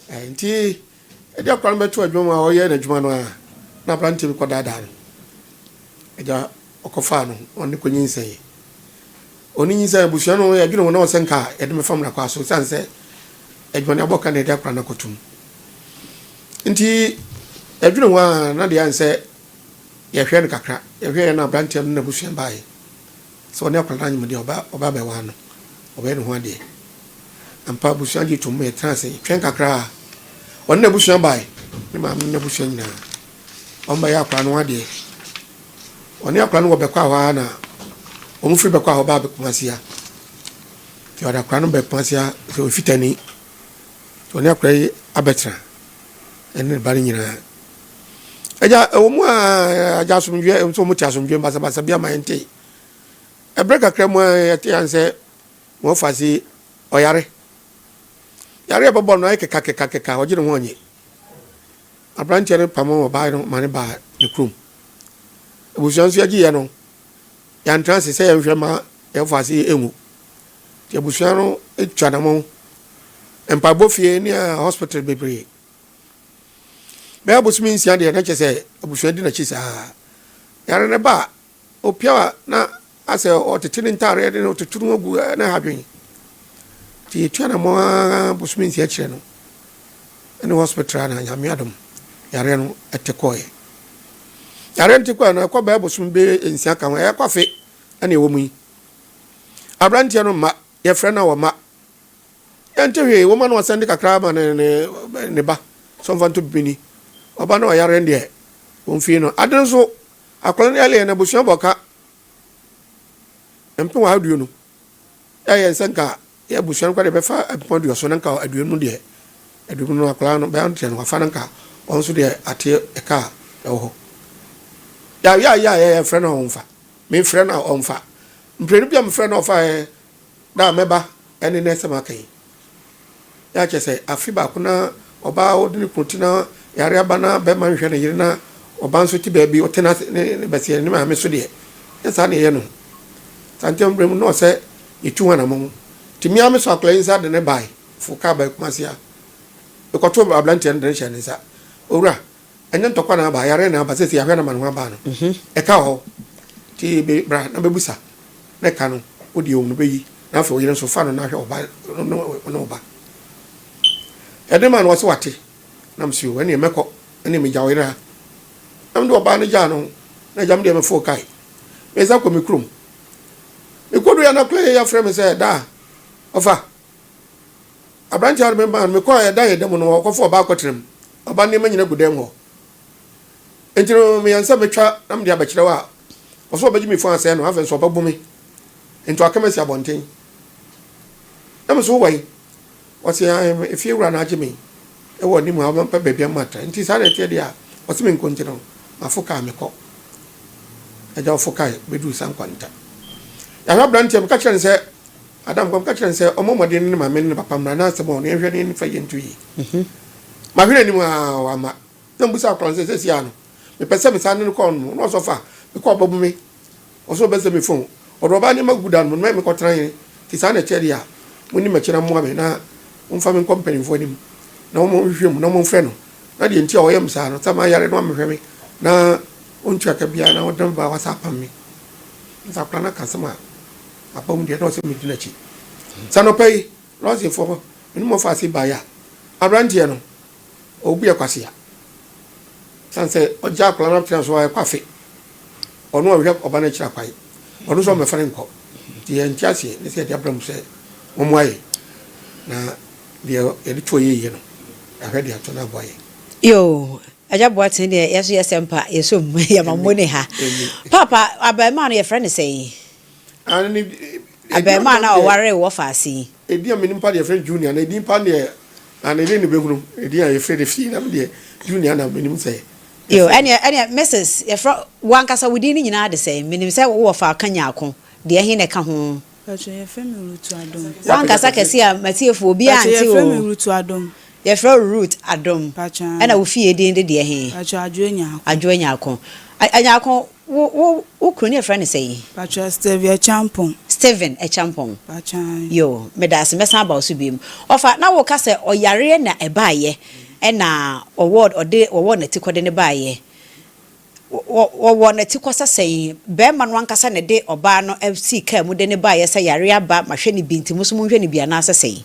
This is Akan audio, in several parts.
Nti ɛde akora no bɛto adwuma mu a ɔyɛ n'adwuma no a, na aberanteɛ bi kɔdaadaa no. Agya ɔkɔfaa no, ɔne kɔnyinsɛn. Ɔne nyinsɛn abusua no yɛdwene ho na ɔsɛ nka yɛde me fa mmara kwan so ɛsiane sɛ adwuma no abɔ ka na yɛde akora no akɔtom. Nti yɛdwene ho a na deɛ ansɛ yɛhwɛ no kakra. Yɛhwɛɛ na aberanteɛ no n'abusua baeɛ sɛ ɔne akwadaa no anyem deɛ ɔba ɔba abɛwaa no, ɔbɛyɛ ne ho adeɛ. Ampa abusua gye tom ma yɛtena ase twɛn kakra a ɔne n'abusua bae, ne maame ne n'abusua nyinaa. Wɔbɛyɛ akwadaa no ho adeɛ. Ɔne akwadaa no wɔ bɛkɔ hɔ ara na wɔn firi bɛkɔ hɔ baa Kumasi ha. Nti ɔde akwadaa no bɛ Kumasi ha sɛ ɔfitani. Nti ɔne akwadaa yi abɛtena ɛne ne ba no nyinaa. Agya ɛwɔ mu a agya asomdwoeɛ nso wɔn te asomdwoeɛ basabasa bi ama yɛn te. Ɛberɛ kakra mu a yɛte yan sɛ wɔn fa se ɔyare. Yare a ɛbɛbɔ no ayɛ keka keka keka ɔgye ne ho ɔnye. Aberanteɛ no pamoo ɔbaa no ma no baa ne kurom. Abusua nso yɛgyeeɛ no, yɛantena ase sɛ yɛnhwɛ ma yɛmfa ase nwu. Nti abusua no twa anamɔn, mpaebɔ fie ne hospital bebree. Bɛyɛ abosome nsia deɛ na kyerɛ sɛ abusua di n'akyi saa. Yare no ba a, Opia a na asɛ ɔtete ne ntaareɛ de no ɔtoto no agu na ɛha adwene. Nti yɛtu anamɔ ara bosome nsia akyirɛ no ɛne hospital a na Nyame adom yareɛ no ɛte kɔɛ. Yareɛ no te kɔɛ no ɛkɔ bɛyɛ bosome bɛyɛ nsia ka ho ɛyɛ kɔ afe ɛna ɛwɔ mu yi. Aberanteɛ no mma yɛfrɛ no a ɔmma yɛnte hwee wɔma no ɔsɛnde kakra ma ne ne ne ba sɛ ɔmfa ntɔ biribi ni. Ɔba no ɔyare no deɛ wɔmfii no ade nso Akwadaa no yare yɛ no abusua bɔ ka mpem ɔha aduonu. Yɛ yɛn sɛ nka yɛ abusua no kora deɛ bɛfa mpem aduɔson na nka aduonu deɛ aduonu no akwadaa no bɛyɛ deɛ no wafa no nka wɔn nso deɛ ate ɛka a ɛwɔ hɔ. Yɛ yɛ yɛ yɛ yɛfrɛ no a ɔmfa. Mefrɛ no a ɔmfa. Mprenu bi a mefrɛ no a ɔfa ɛ da a mɛba ɛne nɛ sɛ maka yi. Na kyerɛ sɛ afe baako na ɔbaa ɔde ne kunu te na yare aba na bɛrima nhwɛ ne yere na ɔbaa nso te baabi ɔte n'ase ne ne bɛseɛ ne maame so deɛ nyɛ saa na ɛyɛ no. Saa ntɛm berɛ mu na ɔsɛ yɛtu ho anamɔn. Nti me ara mesɔ akwadaa yi nsa de no bae fo kaa bae Kumasi ha. Mekɔtoo aberanteɛ no de no hyɛɛ ne nsa. Owura, ɛnyɛ ntɔkwa na aba, yareɛ na aba, seesei yɛahwɛ no ama ne ho aba no, ɛka wɔ hɔ. Nti bra na bɛbusa. na ɛka no, wo deɛ wo no bɛyi, na afei wo yere nso fa no na hwɛ wo ba ne wo ba. Ɛde maa no ɔse wate, na mese o ɛneɛ mɛkɔ, ɛneɛ megya wo yere ha. Na mede ɔbaa no gyaa no, na agya me deɛ mefoo kae. Mesa kɔ me kurom. Mekɔduiɛ na koraa yei afrɛ me sɛ daa, ɔfa, aberanteɛ a ɔde me maa no, mekɔɔ ɛda yɛ da mu no, ɔkɔfa ɔbaa kɔtena mu, ɔba nneɛma nyina gu dan mu hɔ. Enti no meyɛ nsɛ mɛtwa na mede abɛkyerɛ wo a, ɔsɛ ɔbɛgye me fon asɛe no, afei nso ɔbɛbo me. Enti waka me asi abɔnten. Na me nso wowɔ he? Ɔse ae, efie wura no agye me wɔ anim ha, ɔbɛpɛ baabi ama matra. Enti saa na ɛteɛ deɛ a, ɔse menkɔ nti no, mafo kaa mekɔ. Agya ɔfo kae bɛduru Sankwanta. Yɛahwɛ aberanteɛ, meka kyerɛ no sɛ, Adam kɔ, meka kyerɛ no sɛ ɔmmɔ mmɔden ne ne maame ne ne papa mmra na asɛm a ɔno yɛnhwɛ ne yɛmfa yɛ nto yie. Mahwɛ n'anim a wamma. Na mebisa akwadaa no sɛ, Seesei ara no, mepɛ sɛ mesan ne no kɔ no? Na ɔse, Ɔfa, mekɔ a ɔbɛbu me. Ɔse ɔbɛsɛ me fon. Ɔde ɔbaa nneɛma gugu dan no mu na mekɔtena he. Nti saa na ɛteɛ deɛ a, monni m'akyi na mommoa me na momfa me nkɔ mpanimfoɔ anim na wɔnhwehwɛ mu na wɔmfrɛ no. Na deɛ nti a ɔyɛ me saa no, sɛ mayare na wammɛhwɛ me na ɔntua ka biara na ɔde me ba a wasan apam me. Nti akwadaa no aka asɛm a aba mu deɛ na ɔsɛ medi n'akyi. Sɛ anɔpa yi, Lɔsefoɔ, me ne mo ɔfa ase baeɛ a, aberanteɛ no, Obu yɛ kwasea. Sane sɛ ɔgya akwadaa no atena so a ɛkɔ afe. Ɔno ɔhwɛ ɔba no akyiri akwan. Ɔno nso ɔmmɛfa no nkɔ. Nti yɛnte aseɛ ne sɛ yɛde abra mu sɛ wɔmmoa yɛn na deɛ yɛde toɔ yɛ yie no yɛahwɛ de ato no aboa yɛn. Yoo Agya Boateng deɛ yɛso yɛsɛ mpa yɛsɔ mu yɛma mo ne ha. Paapa abarimaa no yɛfrɛ no sɛn? Abarimaa no a ɔwaree wo wɔfaase yi. Edin a menim pa deɛ yɛfrɛ no Junior na edin pa deɛ na ne ne ne bɛhunu edin a yɛfrɛ no fie na me deɛ Junior na menim sɛ Yo, ɛneɛ ɛneɛ Mrs. Yɛfrɛ wo ankasa wo din no nyinaa de sɛn? Menim sɛ wo wɔfa ka Nyarko, deɛ ɛhe na ɛka ho? Pacho yɛfrɛ me Ruth Adom. Woankasa kɛse a m'atiefoɔ obiara Pacho nte yɛfrɛ me o. Ruth Adom. Yɛfrɛ wo Ruth Adom. Pacho Ɛna aane. wo fie din de deɛ he? Pacho Adwoa Nyarko. Adwoa Nyarko. A Anyarko. Wo wo wo kunu no yɛfrɛ no sɛn? Pakyɛ Stevie Acheampong. Stephen Acheampong. Pakyɛ ae. Yoo, medaase, mɛsan aba wo so biom. Ɔfa, na woka sɛ ɔyareɛ na ɛbaeɛ ɛna ɔwɔ ɔde wɔwɔ n'atikɔ de no baeɛ. Wɔ wɔwɔ n'atikɔ sɛ sɛn? Barima no ankasa na ɛde ɔbaa no sii kaa mu de no baeɛ sɛ yareɛ aba mahwɛ no bi nti mo nso monhwɛ no bi anaasɛ sɛn?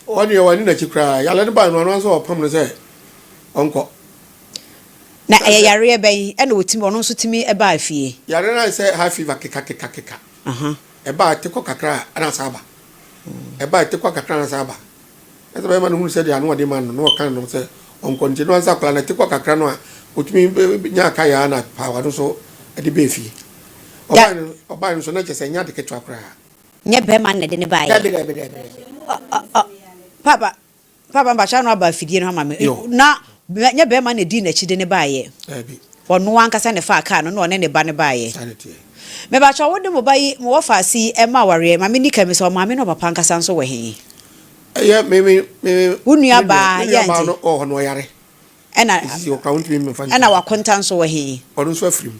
Ɔno deɛ wanni n'akyi koraa. Yareɛ no baeɛ no ɔno ara nso ɔpam no sɛ ɔnkɔ. Na ɛyɛ yareɛ bɛn ɛna ɔtumi ɔno nso tumi baa fie? Yareɛ no ayɛ sɛ high fever kekakekakeka. Ɛba a ɛte kɔ kakra a ɛna asan aba. Ɛba a ɛte kɔ kakra na asan aba. Na sɛ bɛrima no hunu sɛdeɛ ano ɔden ma no na ɔka no sɛ ɔnkɔ nti no ansa akwadaa no ɛte kɔ kakra no a ɔtumi nya aka yɛ ara na paawa no nso de bɛɛ fie. Ɔbaeɛ no ɔbaeɛ no nso na kyerɛ sɛ ɛnyɛ ade ketewa koraa. Nyɛ bɛrima no na ɛde no baeɛ. Dabi dabi dabi dabi. Ɔ ɔ ɔ paapa Paapa mpakyɛ ano aba afidie no ho ama me. Yo. Na nyɛ bɛrima na edii n'akyi de no baeɛ. Daabi. Ɔno ankasa na ɛfaa kaa no na ɔne ne ba no baeɛ. Saa na ɛteɛ. Mepakyɛ wode mo ba yi, mo wɔfaase yi ɛma awareɛ? Ma menni kan mmisa, ɔmaame ne ɔpapa ankasa nso wɔ he? Ɛyɛ me me me Wo nua me nua baa me yɛ nua baa nti. no ɔwɔ hɔ no ɔyare. Ɛna Esisi hɔ koraa wontumi mfa ɛna nkyerɛ. w'akonta nso wɔ he? Ɔno nso afiri mu.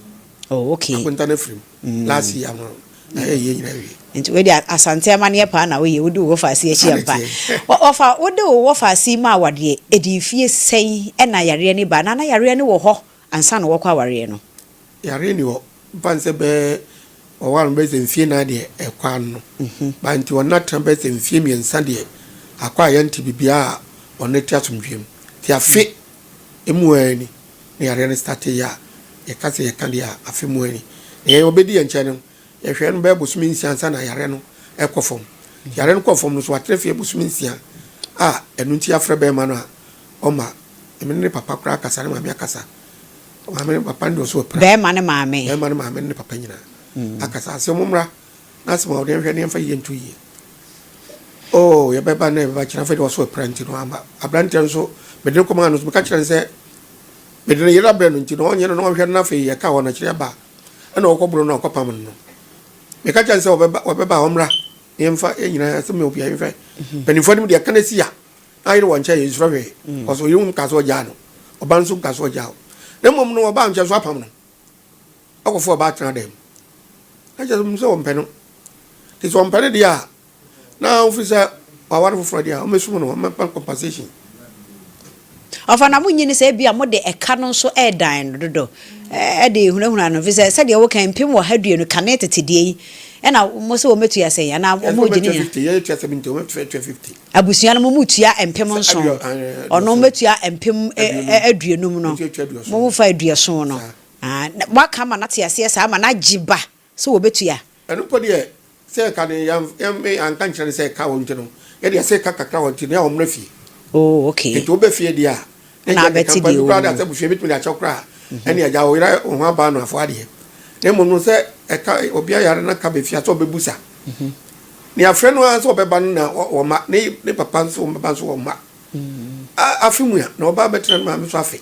Oh okay. Akonta no afiri mu. Last year no na yɛyɛ nyinaa wie. Nti wei deɛ Asante amaneɛ paa na woyɛ, wodi wo wɔfaase akyi Saa na ampa. ɛteɛ. Wɔfa, wode wo wɔfaase yi maa awadeɛ, ɛdi mfie sɛn ɛna yareɛ no baa? Anaa na yareɛ no wɔ hɔ ansa na wɔkɔ awareɛ no? Yareɛ nni hɔ. Mfa no sɛ bɛyɛ wɔware no bɛyɛ sɛ mfie nan deɛ ɛkɔ ano no. But nti wɔne no atena bɛyɛ sɛ mfie mmiɛnsa deɛ akɔ a yɛnte biribiara a wɔne no te asomdwoeɛ mu. Nti afe mu ara ni na yareɛ no starteeɛ a yɛka sɛ yɛka deɛ a afe mu ara ni. Na yɛn ɔbɛdi yɛn nkyɛn no yɛhwɛɛ no bɛyɛ bosome nsia ansa na yareɛ no rekɔ fam. Nti yareɛ no kɔɔ fam no nso watena fie bosome nsia a ɛno nti yɛafrɛ bɛrima no a ɔmma. Me ne ne papa koraa akasa, ne maame akasa. Maame ne papa no deɛ ɔsɛ ɔpira. Bɛrima ne maame. Bɛrima ne maame ne ne papa nyinaa akasa ase wɔn mmra na asɛm a wɔde nhwɛ ne yɛmfa yie nto yie. Oh yɛbɛba na yɛbɛba kyerɛ afei deɛ ɔsɛ ɔpira nti no amba. Aberanteɛ nso mede no kɔmaa no nso meka kyerɛ no sɛ mede ne yere abrɛ no nti no ɔnyɛ no na ɔnhwɛ no na afei yɛka hɔ no akyire aba ɛna ɔkɔ boro no a ɔkɔpam no no. Meka kyerɛ no sɛ ɔbɛba ɔbɛba a ɔmmra na yɛmfa yɛn nyinaa asɛm yɛ obiara yɛmhwɛ. Mpanimfoɔ no mu deɛ ɛka no si a Na yere wɔ nkyɛn nsuro hwee, kɔs ɔyere nka sɛ ɔgyaa no, ɔba nso nka sɛ ɔgyaa wo. Na mmom no ɔbaa nkyɛn so apam no, ɔkɔfo ɔbaa tena dan mu. Na kyerɛ sɛ sɛ ɔmpɛ no. Nti sɛ ɔmpɛ no deɛ a, na wofiri sɛ waware foforɔ deɛ a, ɔmmɛsum no, ɔmmɛpa compensation. Ɔfa na monnye no sɛ ebia mode ɛka no nso redan no dodo de hunahuna no, efisɛ sɛdeɛ woka yi, 120 kane tete deɛ yi, ɛna mo sɛ wɔmmɛtua sɛn anaa Yɛsɛ wɔregye ne wɔmmɛtua nyinaa? 50, yɛyɛ tua 70, wɔmmɛtua 50. Abusua no mo mu tua 7000, ɔno mɛtua 50,000 no, mo mu fa aduɔson no. Moaka ama no ate aseɛ saa ama no agye ba sɛ wɔbɛtua. Ɛno mpo deɛ, sɛ ɛka no, yɛn anka nkyerɛ no sɛ ɛka wɔ nti no, yɛde ɛsɛ ɛka kakra wɔ nti no, yɛ a ɔmmra fie. Oh, okay. Nti wobɛ fie deɛ a, na gya keka mpo, ɛno koraa de asɛ abusua bɛtumi de akyɛ wo koraa, ɛne agya wo yere wo ho abaa no afɔ adeɛ. Na mmom no sɛ ɛka obi ayare na ka bɛ fie a, sɛ ɔbɛbusa. Nea afrɛ no ara sɛ ɔbɛba no na wɔmma, ne ne papa nso wɔbɛba nso wɔmma. Afe mu a, na ɔba bɛtena ne maame so afe.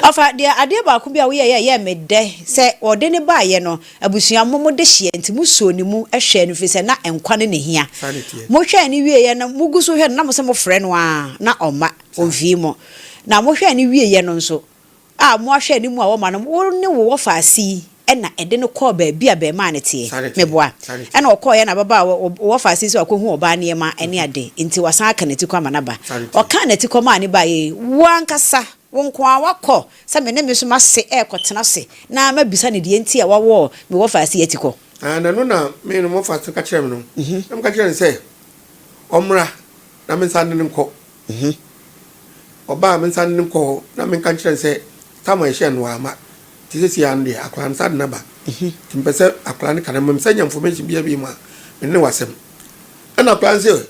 Ɔfa deɛ adeɛ baako bi a woyɛeɛ a ɛyɛɛ me dɛ sɛ ɔde no baeɛ no, abusua mo mo dehyeɛ nti mo soo ne mu hwɛɛ no firi sɛ na nkwa no na ɛhia. Saa na ɛteɛ. Mo hwɛɛ no wieeɛ no, mo gu so hwɛ no na mo sɛ mo frɛ no ara na ɔmma, ɔmfii mo. Na mo hwɛɛ no wieeɛ no nso, a moahwɛ anim a wɔma no, wo ne wo wɔfaase yi na ɛde no kɔɔ baabi a bɛɛmaa no teɛ. Meboa. Ɛna ɔkɔɔeɛ na ababaawa wo wɔfaase yi sɛ wakɔhu ɔbaa nneɛma ne ade, nti wasan aka n'atikɔ ama no aba. Ɔkaa n'atikɔ maa no baeɛ yi, wo ankasa, wo nko ara woakɔ sɛ me ne me nso m'ase rekɔtena ase na mabisa no deɛ nti a wawɔ me wɔfaase yi atikɔ. Na ɛno na me no wɔfaase no ka kyerɛɛ me no, na meka kyerɛɛ no sɛ ɔmmra na mensan ne no nkɔ. Ho. Ɔbaa a mensan ne no nkɔ hɔ na menka nkyerɛ no sɛ tam a yɛhyɛɛ no wamma. Nti seesei ara no deɛ akwadaa no san de no aba. Nti mepɛ sɛ akwadaa no ka no mmom sɛ nya information biara bi mu a me ne no wɔ asɛm. Ɛna akwadaa no se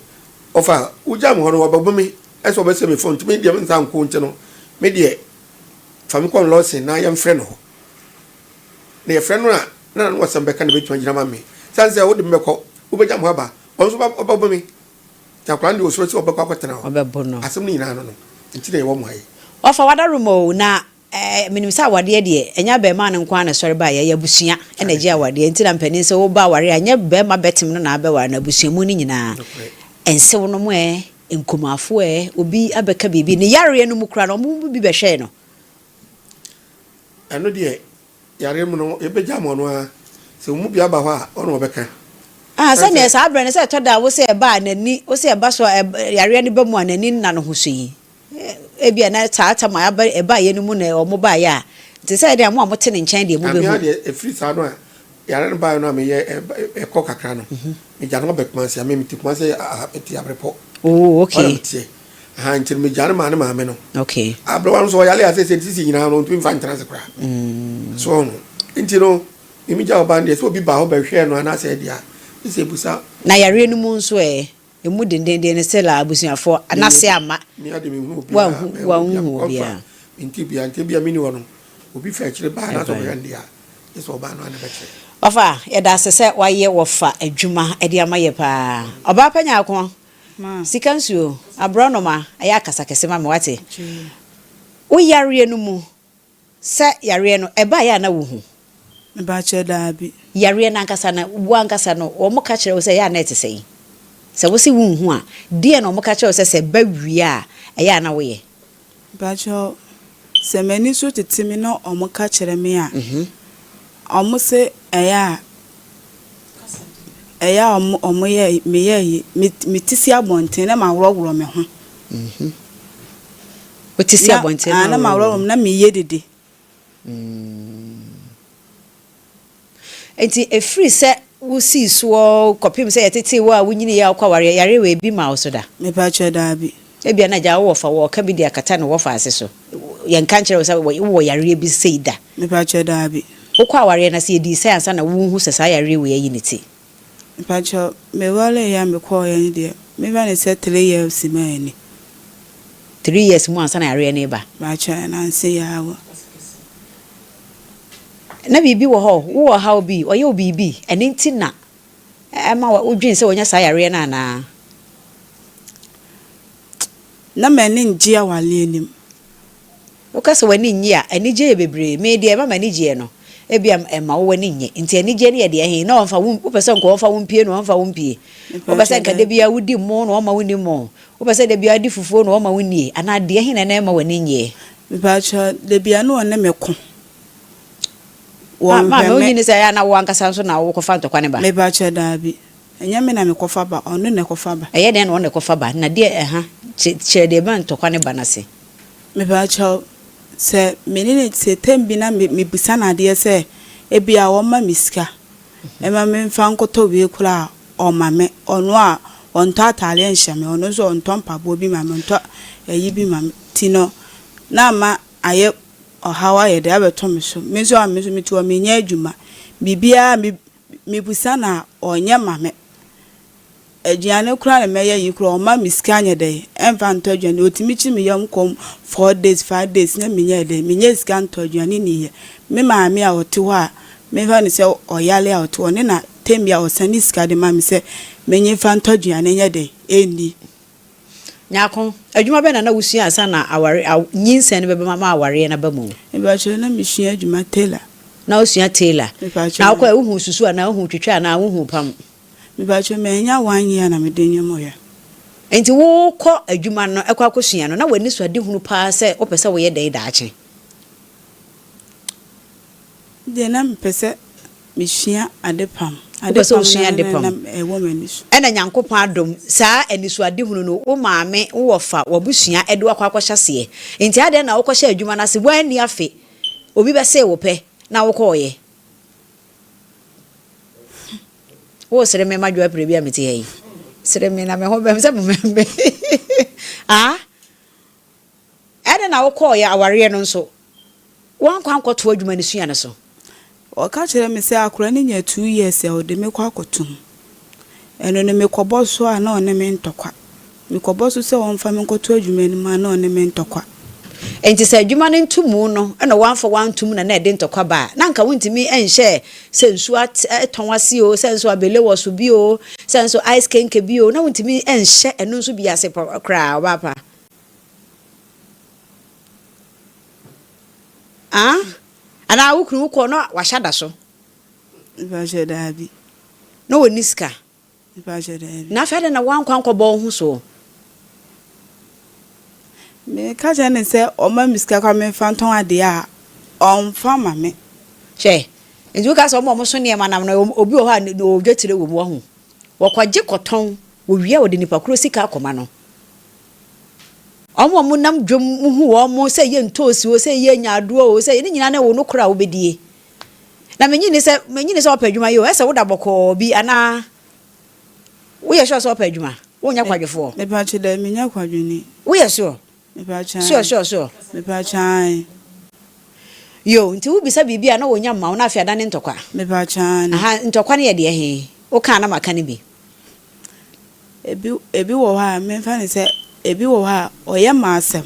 ɔfa wogyaa me hɔ no wɔbɛbo me sɛ wɔbɛsɛe me phone nti me deɛ mensan nkɔ nti no me deɛ fa me kɔ Lawson na yɛmfrɛ no hɔ. Na yɛfrɛ no a na n'ano asɛm bɛka na ɛbɛtumi agyina ama me. Sane sɛ wode me bɛkɔ wobɛgya me hɔ aba ɔno nso ɔbɛbo me. Nti akwadaa no deɛ ɔsuro sɛ ɔbɛkɔ akɔtena hɔ. Ɔbɛbo no. Asɛm no nyinaa no no nti na yɛwɔ mo ha yi. Ɔfa w'adarom oo, na eh, menim sɛ awadeɛ deɛ, ɛnyɛ abarimaa no nko ara na ɛsɔre baeɛ, ɛyɛ abusua na ɛgye awadeɛ, nti na mpanin sɛ woba aware a, ɛnyɛ barima bɛtem no na abɛware no, abusua mu no nyinaa, Nokorɛ. nsew nom eh, nkumafoɔ eh, obi abɛka biribi, ne yareɛ no mu koraa no, wɔn mu bi bɛhwɛɛ no. Ɛno deɛ. Yareɛ mu no, yɛbɛgya ama ɔno ara. Sɛ wɔn mu bi aba hɔ a, ɔno na ɔbɛka. Ah, sɛdeɛ saa berɛ no, sɛ ɛtɔ da a, wo sɛ ɛba a n'ani, wo sɛ ɛba so a, yareɛ no ba mu a n'ani nna ne ho so yi. Ebia na saa tam a aba, ɛbaeɛ no mu na wɔn baeɛ a, nti sɛ ɛdeɛ a mo a mote ne nkyɛn deɛ Na me mobɛhu. ara deɛ, ɛfiri saa no a yareɛ no baeɛ no a meyɛ, ɛkɔ kakra no, megya no aba Kumasi. A me mete Kumasi, mete Abrepɔ. Oh, Hɔ na okay. meteɛ. Ahaa, nti no megya no maa ne maame no. Okay. Aberewa no nso ɔyare a seesei ne sisi nyinaa no ɔntumi mfa ntena ase koraa. So ɔho. Nti no, me megya ɔba no deɛ, sɛ obi ba hɔ bɛhwɛɛ no anaasɛ ɛdeɛ a, gye sɛ ɛbusa. Na yareɛ no mu nso ɛ? Emu dendeenden no still a abusuafoɔ anase amma. Me ara deɛ menhu obiara, Wanhu, manhu obiara, wanhu because obiara. fa mente obiara, nti ebia menni hɔ no, obi fa akyire ba anaasɛ ɔbɛhwɛ no deɛ a, gye sɛ ɔbaa no ara na ɛbɛkyerɛ. Ɔfa, yɛda ase sɛ woayɛ wɔfa adwuma de ama yɛ paa. Ɔbaa pa Nyarko, sika nsuo, aborɔnoma, ɛyɛ akasa kɛse ma me wate. Wo yareɛ no mu, Sɛ yareɛ no, ɛbaeɛ a na wohu? Mepakyɛ, daabi. Yareɛ no ankasa no, wo ankasa no, wɔka kyerɛ wo sɛ ɛyɛ a na ɛte sɛn? Sɛ wose wonhu a, deɛn na wɔka kyerɛ wo sɛ sɛ ɛba wie a, ɛyɛ a na woyɛ? Mepakyɛ, sɛ m'ani so tete me na wɔka kyerɛ me a, wɔse ɛyɛ a, ɛyɛ a wɔyɛ, meyɛ, mete si abɔnten na maworɔworɔ me ho. Wote si abɔnten na na maworɔworɔ me na meyɛ dede. Enti ɛfiri sɛ wosii soɔ kɔpem sɛ yɛtetee wo a wonyiniiɛ a wokɔ awareɛ, yareɛ wei bi mmaa wo so da? Mepakyɛ daabi. Ebia na agya wo wɔfa wɔɔka bi de akata ne wɔfa ase so. Yɛnka nkyerɛ wo sɛ wowɔ yareɛ bi sei da. Mepakyɛ daabi. Wokɔ awareɛ no ase yɛdii sɛn ansa na worehu sɛ saa yareɛ wei ayi ne ti? Mpakyɛw, me waree a me kɔɔeɛ no deɛ, me fa no sɛ three years mu a ni. Three years mu ansa na yareɛ no reba? Mpakyɛw, nanse yi ara wɔ. Na biribi wɔ hɔ, wo wɔ ɔhaw bi, ɔyɛ wo biribi, ɛno nti na ɛma wo dwene sɛ wanya saa yareɛ no anaa? Na m'ani ngye awareɛ no mu. Woka sɛ w'ani nnye a, anigyeɛ yɛ bebree. Me deɛ ɛma m'ani gyeɛ no, ebia ɛmma wo w'ani nnye. Nti anigyeɛ no yɛ deɛ he? Na ɔmfa wo, wopɛ sɛ nka ɔmfa wo mpie na ɔmfa wo mpie? Wopɛ sɛ nka da biara wodi mmoo na ɔmma wonni mmoo? Wopɛ sɛ da biara wodi fufuo na ɔmma wonnie? Anaa deɛ he na na ɛmma w'ani nnyeɛ? Mepakyɛw, da biara na ɔne me ko. Ma, maame, Wɔnhwɛ me. wonnye nni sɛ ɛyɛ a na wo ankasa nso na wokɔfa ntɔkwa no ba? Mepakyɛw, daabi. Ɛnyɛ me na mekɔfa ba, ɔno na ɛkɔfa ba. Ɛyɛ dɛn na ɔno na ɛkɔfa ba? Na deɛ ɛha, kyerɛ deɛ ɛma ntɔkwa no ba no ase. Mepakyɛw, sɛ me ne no te term bi na mebisa no adeɛ sɛ ebia ɔmma me sika mma memfa nkɔtɔ wei koraa a, ɔmma me. Ɔno a ɔntɔ ataadeɛ nhyɛ me, ɔno nso ɔntɔ mpaboa bi mma me, ɔntɔ ayi bi mma me. Nti no, na ama ayɛ ɔhaw ayɛ dɛ abɛtɔ me so. Me nso a me nso mete hɔ menyɛ adwuma, biribiara a mebisa no a, ɔnyɛ ma me. Aduane koraa na mɛyɛ yi koraa ɔmma me sika nyɛ dɛn ɛmfa ntɔ aduane ɔtumi kye me yam kɔm four days five days na menyɛɛ dɛn menyɛ sika ntɔ aduane nniiɛ me maame a ɔte hɔ a memfa no sɛ ɔyare a ɔte hɔ ne na tɛm bi a ɔsane sika de ma me sɛ menye mfa ntɔ aduane nyɛ dɛn ɛnni. Nyarko, adwuma bɛn na na wusua ansa na aware, aw, nyinsɛn no bɛba ma awareɛ no aba mu? Mepakyɛw, na mesua adwuma tailor. Na wosua tailor. Mepakyɛw. Na wokɔɛ, wohuu susu anaa wohuu twitwa anaa wohuu pam? Mepakyɛw, mannya one year na mede nyemoeɛ. Enti worekɔ adwuma no kɔ akɔsua no, na w'anisoadehunu paa sɛ wopɛ sɛ woyɛ dɛn daakye? Me deɛ na mepɛ sɛ mesua adepam. Wopɛ sɛ Adepam wosua no na adepam. na ɛwɔ m'ani so. Ɛna Nyankopɔn adom, saa anisoadehunu no, wo maame, wo wɔfa, w'abusua de wo akɔ akɔhyɛ aseɛ. Enti adɛn na wokɔhyɛɛ adwuma no ase, woanni afe, obi bɛsee wo pɛ na wokɔeɛ? Woresere me madwo apire bi a mete ha yi. Sere me na me ho bɛm sɛ me ah ɛne na wokɔɔyɛ awareɛ no nso woankɔ ankɔto adwuma no sua no so. Ɔka kyerɛɛ me sɛ akwadaa no nya two years a ɔde me kɔ akɔto mu. Ɛno no mekɔbɔ so a na ɔne me ntɔkwa. Mekɔbɔ so sɛ ɔmfa me nkɔto adwuma no mu a na ɔne me ntɔkwa. Enti sɛ adwuma no ntomu no na woamfa woanto mu na na ɛde ntɔkwa ba a, na anka wontumi nhyɛ sɛ nsuo atɔn ase oo, sɛ nso abele wɔ so bi oo, sɛ nso ice kenke bi oo, na wontumi nhyɛ ɛno nso bi ase koraa, ɔbaa pa. Ah? Anaa wo kunu wokɔɔ na wahyɛ da so? Mepakyɛ daabi. Na ɔnni sika? Mepakyɛ daabi. Na afei adɛn na woankɔ ankɔbɔ wo ho soɔ? Meka kyerɛ no sɛ ɔmma me sika koraa memfa ntɔn adeɛ a, ɔmfa mma me. Hwɛ, nti woka sɛ wɔn a wɔso nneɛma nam no, obi wɔ hɔ a ɔwɔ dwetire wɔ mu, wahu. Wɔkɔgye kɔtɔn, wɔwie a wɔde nipa koro sika akɔma no. Wɔn a wɔnam dwam hu wɔn sɛ ɛyɛ ntoosi o, sɛ ɛyɛ nyaadoa o, sɛ ne nyinaa ne wo no koro a wobɛdie. Na menye ni sɛ menye ni sɛ wɔpɛ adwuma yɛ o, ɛsɛ woda bɔkɔɔ bi anaa woyɛ sure sɛ wɔpɛ adwuma? Wonyɛ kwadwofoɔ? Mepakyɛ dɛ menyɛ kwadwoni. Woyɛ sure? Mepakyɛ Sure sure sure. Mepakyɛ ae. Yo, nti wobisa biribi a na wɔnya mma wo na afei adane ntɔkwa? Mepakyɛ aane. Aha, ntɔkwa no yɛ deɛ he? Woka a na maka no bi. Ebi ebi wɔ hɔ a, memfa no sɛ ebi wɔ hɔ a, ɔyɛ m'asɛm.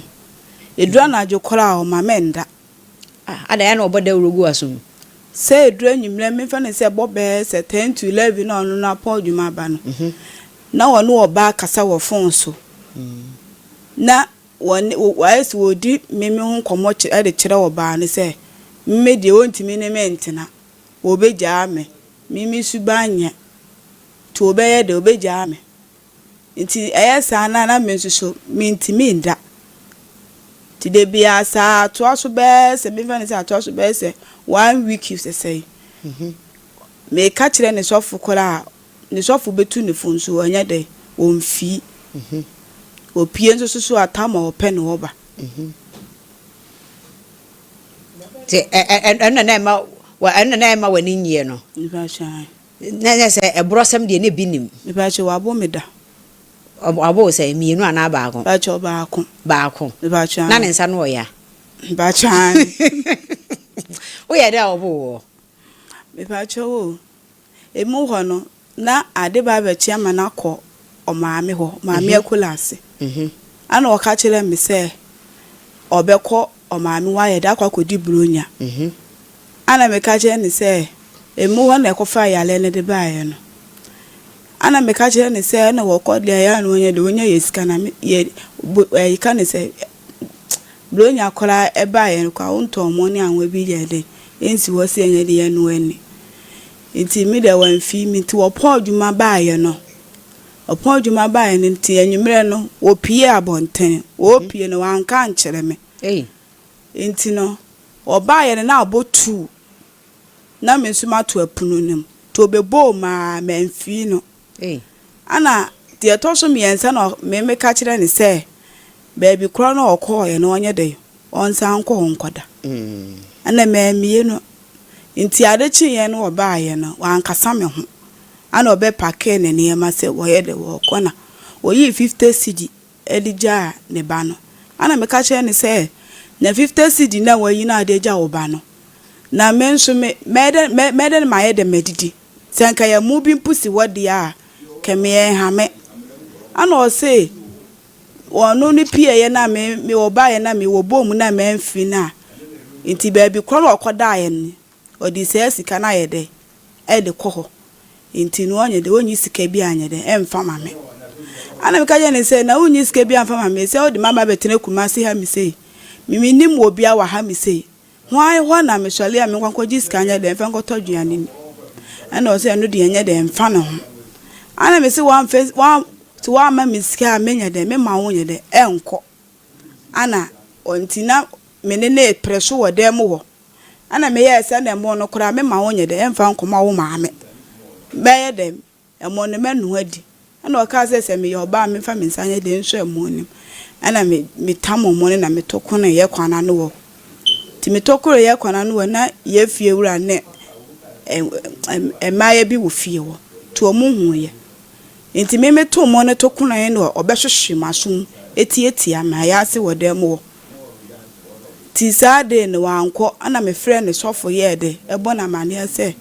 Ɛduru anadwo koraa a, ɔma mennda. Ah, adɛn a na ɔbɔ dawuro gu w'aso mu? Sɛ ɛduru anwummerɛ, memfa no sɛ ɛbɔ bɛyɛ sɛ ten to eleven na ɔno no apɔn adwuma aba no, na ɔne ɔbaa kasa wɔ fon so. Na wɔne wɔayɛ sɛ wɔredi me me ho nkɔmmɔ kyerɛ de kyerɛ ɔbaa no sɛ, me deɛ ɔntumi ne me ntena, ɔbɛgyaa me, me me suban nyɛ. Nti ɔbɛyɛ dɛ, ɔbɛgyaa me. Nti ɛyɛ saa no a na me nso so mentumi nda. Nti da biara saa atoa so bɛyɛ sɛ memfa no sɛ atoa so bɛyɛ sɛ one week sɛsɛe. Meka kyerɛ ne sɔfo koraa a, ne sɔfo bɛtu ne fo nso ɔnyɛ dɛ, ɔmfii. Ɔpue nso so so a tam a ɔpɛ na ɔba. Nti ɛno na ɛma na ɛma w'ani nnyeɛ no? Na nyɛ sɛ ɛborɔsɛm deɛ na ebi nnim. Mepakyɛw wabo me da. Wabo wo sɛn? Mienu anaa baako? Mepakyɛw baako. Baako. Mepakyɛw Na ne nsa no ɔya? Mepakyɛw aane. Woyɛ dɛn a ɔboo woɔ? Mepakyɛw o, emu hɔ no na ade ba abɛkye ama no akɔ ɔmaame hɔ, maame akuraase. Ɛna ɔka kyerɛɛ me sɛ ɔbɛkɔ ɔmaame hɔ ayɛ dɛ akɔ akɔdi buronya. Ɛna meka kyerɛɛ no sɛ, Emu hɔ na ɛkɔfaa yareɛ no de baeɛ no. Ɛna meka kyerɛɛ no sɛ, ɛna wɔkɔ deɛ ɛyɛ a na wɔnya deɛ wɔnya yɛ sika na me yɛ bo ɛyi ka ne sɛ buronya koraa ɛbaeɛ no koraa wontɔn mo ne anwa bi yɛ dɛ ɛnsi hɔ sɛ yɛnyɛ de yɛnoa ani. Nti me deɛ wɔamfi me nti wɔpɔn adwuma baeɛ no wɔpɔn adwuma baeɛ no nti anwummerɛ no wɔpue abɔnten wɔpue no wɔanka ankyerɛ me. Nti no Ɔbaeɛ no na abɔ tuu na me nso mato apono no mu nti ɔbɛbɔɔ mu ara mamfii no. Ɛna deɛ ɛtɔ so mmiɛnsa na me meka kyerɛ no sɛ baabi korɔ no ɔkɔeɛ no ɔnyɛ dɛn ɔnsan nkɔ hɔ nkɔda. Ɛna mammie no nti ade kyeeɛ no ɔbaeɛ no wankasa me ho ɛna ɔbɛpakee ne nneɛma sɛ wɔyɛ dɛ wɔrekɔ na ɔyii 50 cedi de gyaa ne ba no. Ɛnna meka kyerɛɛ no sɛ, Na fifte cedi no a woayi no a wode agya wo ba no, na me nso me, mɛyɛ dɛn, mɛ, mɛyɛ dɛn mayɛ dɛn madidi? Sɛ anka yɛn mu bi mpo si hɔ deɛ a, anka me ɛnha me. Ɛnna ɔse, ɔno no pieeɛ no a me, me ɔbaeɛ no a me wɔbɔɔ mu no a mamfiri no a, nti baabi korɔ na ɔkɔdaeɛ no, ɔde saa sika no ayɛ dɛn? de kɔ hɔ nti no ɔnyɛ dɛ ɔnyi sika bi anyɛ dɛ ɛmfa ma me. Ɛna meka kyerɛ no sɛ na wonyi sika bi amfa ma me sɛ wode maba abɛtena Kumasi ha me sei me mennim obia wɔ ha me sei hwan hɔ na mesɔre a menkɔ nkɔgye sika nyɛ dɛ mfa nkɔtɔ aduane ni. Ɛna ɔsɛ ɛno deɛ ɛnyɛ dɛ ɛmfa ne ho. Ɛna mese wamfa wa sɛ wamma me sika a menyɛ dɛ mema wo nyɛ dɛ ɛnkɔ. Ɛna ɔnti na me ne no repere so wɔ dan mu hɔ. Ɛna meyɛɛ sɛ na ɛmo no koraa mema wo nyɛ dɛ ɛmfa nkɔma wo maame. Mɛyɛ dɛn? Ɛmo no mɛnoa adi. Ɛna ɔkaa sɛ sɛ meyɛ ɔbaa a memfa me nsa nyɛ dɛn nsɔ ɛmo no mu. Ɛna me metam ɛmo no na meto konoeɛ kwan ano hɔ. Nti meto konoeɛ kwan ano hɔ na yɛn fie wura ne mmayewa bi wɔ fie hɔ. Nti wɔn huiɛ. Nti me meto ɛmo no to konoeɛ no ɔbɛhwehwe m'aso mu atiatia me ayaase wɔ dan mu hɔ. Ntsi saa de no ɔannkɔ, nna mefrɛɛ no sɔfo yɛɛ dɛ bɔ no amanneɛ sɛ,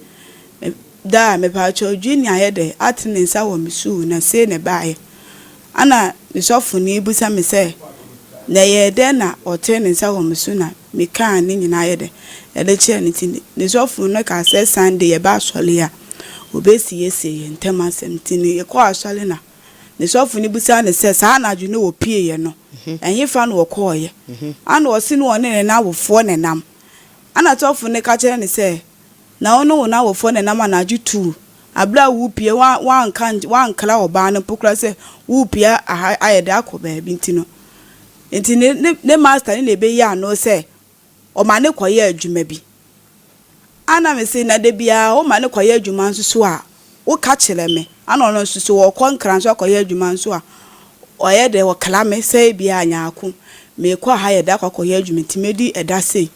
Daa, mepaakyɛw Junior ayɛ dɛ atsen ne nsa wɔ me su na sei na ɛbaeɛ. Ana me sɔfo no bisa me sɛ, Na ɛyɛɛ dɛn na ɔtsee ne nsa wɔ me so na mekaa ne nyinaa yɛ dɛ de kyerɛɛ no ntsi ne sɔfo no kaa sɛ Sunday yɛba asɔre a obesiesie yɛn ntam asɛm ntsi no yɛkɔɔ asɔre na Ne sɔfo no bisaa no sɛ, Saa anadwo no wɔpieeɛ no, ɛhefa na wɔkɔeɛ? Ɛnna ɔse no ɔne ne n'awofoɔ na ɛnam. Ɛnna sɔfo no ka kyerɛɛ no sɛ, Na wo ne wo n'awofoɔ na ɛnam anadwo tuu, berɛ a worepie, woanka, woankra ɔbaa no mpo koraa sɛ worepie aha ayɛ dɛ akɔ baabi nti no. Nti ne, ne, ne master no na ɛbɛyi ano sɛ ɔma no kɔyɛ adwuma bi. Ana mese na da biara woma no kɔyɛ adwuma nso so a, woka kyerɛ me. Ana ɔno nso so ɔkɔ Nkran nso akɔyɛ adwuma nso a, ɔyɛ dɛ ɔkra me sɛ ebia Nyarko, merekɔ ha yɛ da akɔ akɔyɛ adwuma nti mɛdi ɛda sei.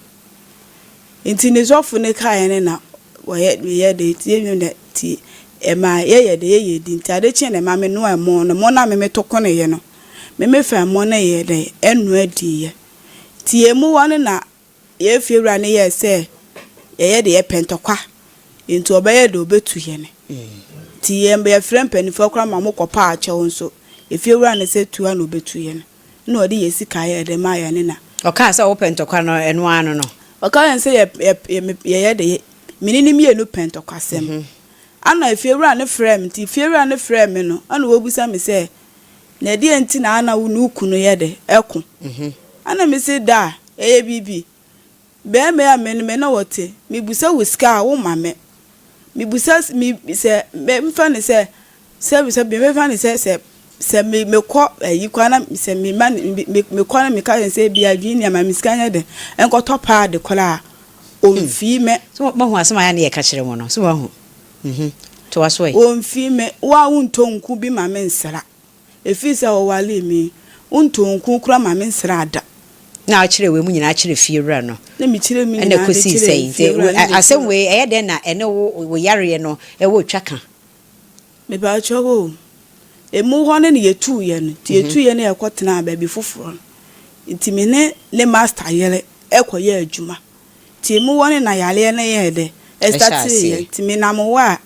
Nti ne sɔfo no kaeɛ no na ɔyɛ meyɛ dɛ nti yɛn nyinaa nti ɛma yɛyɛ dɛ yɛyɛ di nti ade kyeeɛ na ɛma menoa ɛmo no, ɛmo no a me meto konoeɛ no, me mefa ɛmo no yɛɛ dɛ ɛnoa diiɛ. Nti yɛn mu hɔ no na Yɛn fiewura no yɛɛ sɛ yɛyɛ de yɛpɛ ntɔkwa nti ɔbɛyɛ de ɔbɛtu yɛn. Nti yɛn yɛfrɛ mpanimfoɔ koraa ma wɔkɔpaa kyɛw nso efiewura no sɛ tu a na ɔbɛtu yɛn. Ɛna ɔde yɛn sika yɛɛ dɛ maa yɛn ne na. Ɔkaa sɛ wopɛ ntɔkwa no ɛno ara no no. Ɔkaa yɛn sɛ yɛ yɛ yɛyɛ de me ne no mmienu pɛ ntɔkwasɛm. Ɛna efiewura no frɛɛ me nti efiewura no frɛɛ me no ɛna ɔbisa me sɛ na ɛdeɛn nti na ana wo ne wo kunu yɛ dɛ ɛko? Ɛna me se da Ɛyɛ biribi. Bɛɛma yi a me ne me ne wo te, mebisa wo sika a, woma me. Mebisa me sɛ memfa no sɛ sɛbi sɛbi memfa no sɛ sɛ sɛ me mekɔ ayi koraa na sɛ me ma me mekɔ na meka kyerɛ no sɛ ebia Junior ma me sika nyɛ dɛn nkɔtɔ paadi koraa a, ɔmfii me. So moahu asɛm a yɛ a na yɛka kyerɛ mo no? So moahu? Mhm. Toa so ɛ. Ɔmfii me. Wo a wontɔ nku bi ma me nsra. Ɛfiri sɛ wɔwaree me yi, wontɔɔ nku koraa ma mensraa da. Na ɔkyerɛɛ wei mu nyinaa kyerɛɛ fiewura no. Na mekyerɛɛ mu Ɛna nyinaa de ɛkɔsii kyerɛɛ sɛn? Nti fiewura no de asɛm kyerɛɛ. wei, ɛyɛ dɛn na ɛne wo wo yareɛ no wɔ twa ka? Mepakyɛw o, emu hɔ no na yɛtuiɛ no, nti yɛtuiɛ no yɛkɔtenaa baabi foforɔ no, nti me ne ne master yere kɔyɛɛ adwuma. Nti emu hɔ no na yareɛ no yɛɛ dɛ, ɛstarteeɛ. Nti menam hɔ a,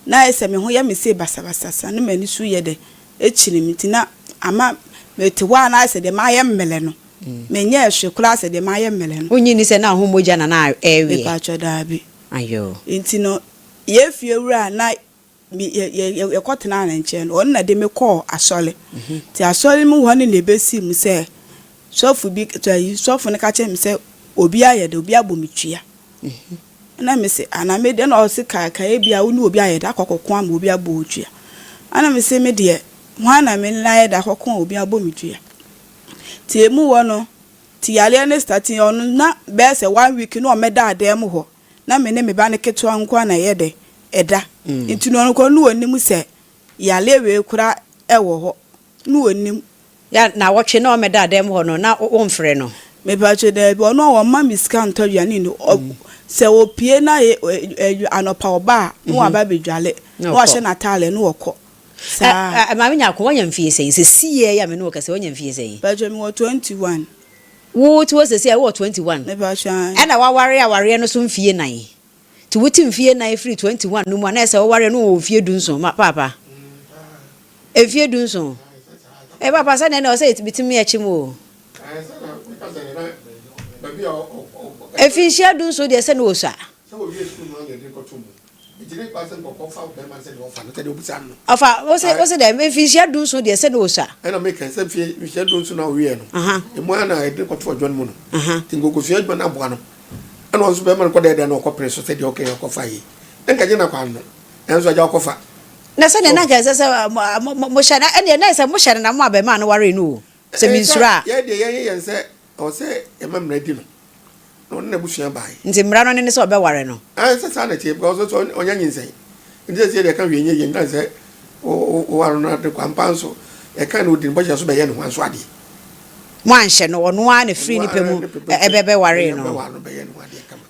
na ayɛ sɛ me ho yɛ me sei basabasasa na m'ani so yɛ dɛ, ɛkyini me. Nti na ama mete hɔ a na ayɛ sɛ deɛ mayɛ mmerɛ no. Menyɛɛ hwee koraa sɛ deɛ mayɛ mmerɛ no. Wonnye nni sɛ na wo ho mogya na na ɛreweɛ? Mepakyɛ daabi. Ayoo. Nti no, yɛn fiewura a na me yɛ yɛ yɛkɔtenaa ne nkyɛn no, ɔno na ɛde me kɔɔ asɔre. Nti asɔre mu hɔ no na ɛbɛsii mu sɛ sɔfo bi ayi sɔfo no ka kyerɛɛ me sɛ obi ayɛ dɛ, obi abɔ me tua. Ɛna me se ana me deɛ, ɛna ɔse kaekae ebia wo ne obi ayɛ dɛ akɔkɔko ama obi abɔ wo tua. Ɛna me se me deɛ hwan na me ne no ayɛ dɛ akɔko a obi abɔ me tua. Nti emu hɔ no, nti yareɛ no startee ɔno na bɛyɛ sɛ one week na ɔmmɛda adan mu hɔ. na me ne me ba no ketewa nko ara na ɛyɛ dɛ ɛda. Nti no ɔno koraa na ɔnnim sɛ yareɛ wei koraa wɔ hɔ. Na ɔnnim. Ya naawɔtwe na ɔmmɛda dan mu hɔ no na womfrɛ no? Mepakyɛ daabi, ɔno a ɔmma me sika ntɔ aduane nni. Sɛ ɔpue na anɔpa ɔba a na waba abɛdwale na wahyɛ n'ataadeɛ na ɔkɔ. Saa. Maame Nyarko, woanya mfie sɛn? Sesei a me ne wo kasa yi, woanya mfie sɛn? Mepakyɛ mewɔ 21. Wo te hɔ sesei a wowɔ 21. Mepakyɛ ae. Ɛna waware awareɛ no so mfie nan. Nti wote mfie nan firi 21 no mu a na ɛsɛ wowareɛ no wowɔ mfie dunson ma paapa. Mfie dunson. Eh paapa sɛdeɛ ɛna ɔsɛ metumi akyi mu o. Mfinhyia dunson deɛ sɛ na ɔsua. Ɔfa, wose, wose dɛ, mfinhyia dunson deɛ sɛ na osua. Ɛna meka sɛ mfie mfinhyia dunson na ɔwieɛ no, emu ara na yɛde no kɔto adwa no mu no, nti nkokosua adwuma no aboa no, ɛna ɔno nso bɛrima no kɔdɛɛdɛɛ no ɔkɔpere so sɛdeɛ ɔkɛyɛ ɔkɔfa yi, na nka nyɛ n'akwan no, nanso agya ɔkɔfa. Na sɛdeɛ na nka ɛsɛ sɛ mo, mo, mohyɛ no, ɛnneɛ na ɛsɛ mohyɛ no na mo abarimaa no waree no o, sɛ mensuro a. Yɛn deɛ yɛnyɛ yɛn sɛ ɛwɔ sɛ yɛma mmara di no. Na ɔne n'abusua bae. Nti mmara no ne ne sɛ ɔbɛware no. Aane sɛ saa na ɛteɛ because ɔsɛ ɔnya nyinsɛn nti sɛ deɛ ɛka hwee nyɛ yie nti sɛ woware no ade kwa mpa nso ɛka na ɔdi ne bɔhyɛ so bɛyɛ ne ho nso adeɛ. Moanhyɛ no ɔno ara na firi ne pɛ mu ɛbɛwaree no.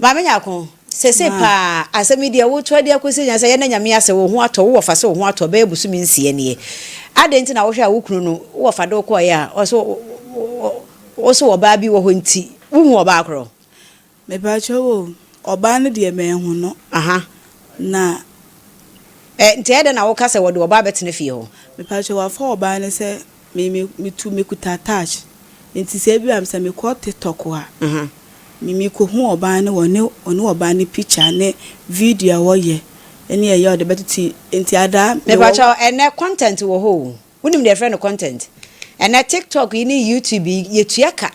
Maame Nyarko, sesei paa asɛm yi deɛ woto adi akɔsi nya sɛ yɛnna Nyame ase wo ho atɔ wo wɔfa sɛ wo ho atɔ bɛyɛ bosome nsia nie adɛn nti na wohwɛ a wo kunu no wo wɔfa de wo kɔeɛ a ɔsɛ Wo se ɔbaa bi wɔ hɔ nti wohu ɔbaa korɔ? Mepakyɛw o, ɔbaa no deɛ manhu no. Aha. Na. Ɛ, nti ɛyɛ dɛn na woka sɛ wɔde ɔbaa bɛtena fie hɔ? Mepakyɛw, wafa ɔbaa no sɛ me, me, metu, mekuta touch. Nti sɛ ebia sɛ mekɔ TikTok a, Aha. me, mekohu ɔbaa no wɔ ne, ɔne ɔbaa no picture ne video a wɔyɛ, ɛne ɛyɛ a ɔde bɛtoto, nti adaa mewɔ. Mepakyɛw, ɛnnɛ content wɔ hɔ o. Wonim deɛ yɛfrɛ no content? Ɛnnɛ TikTok yi ne YouTube yi, yɛtua ka.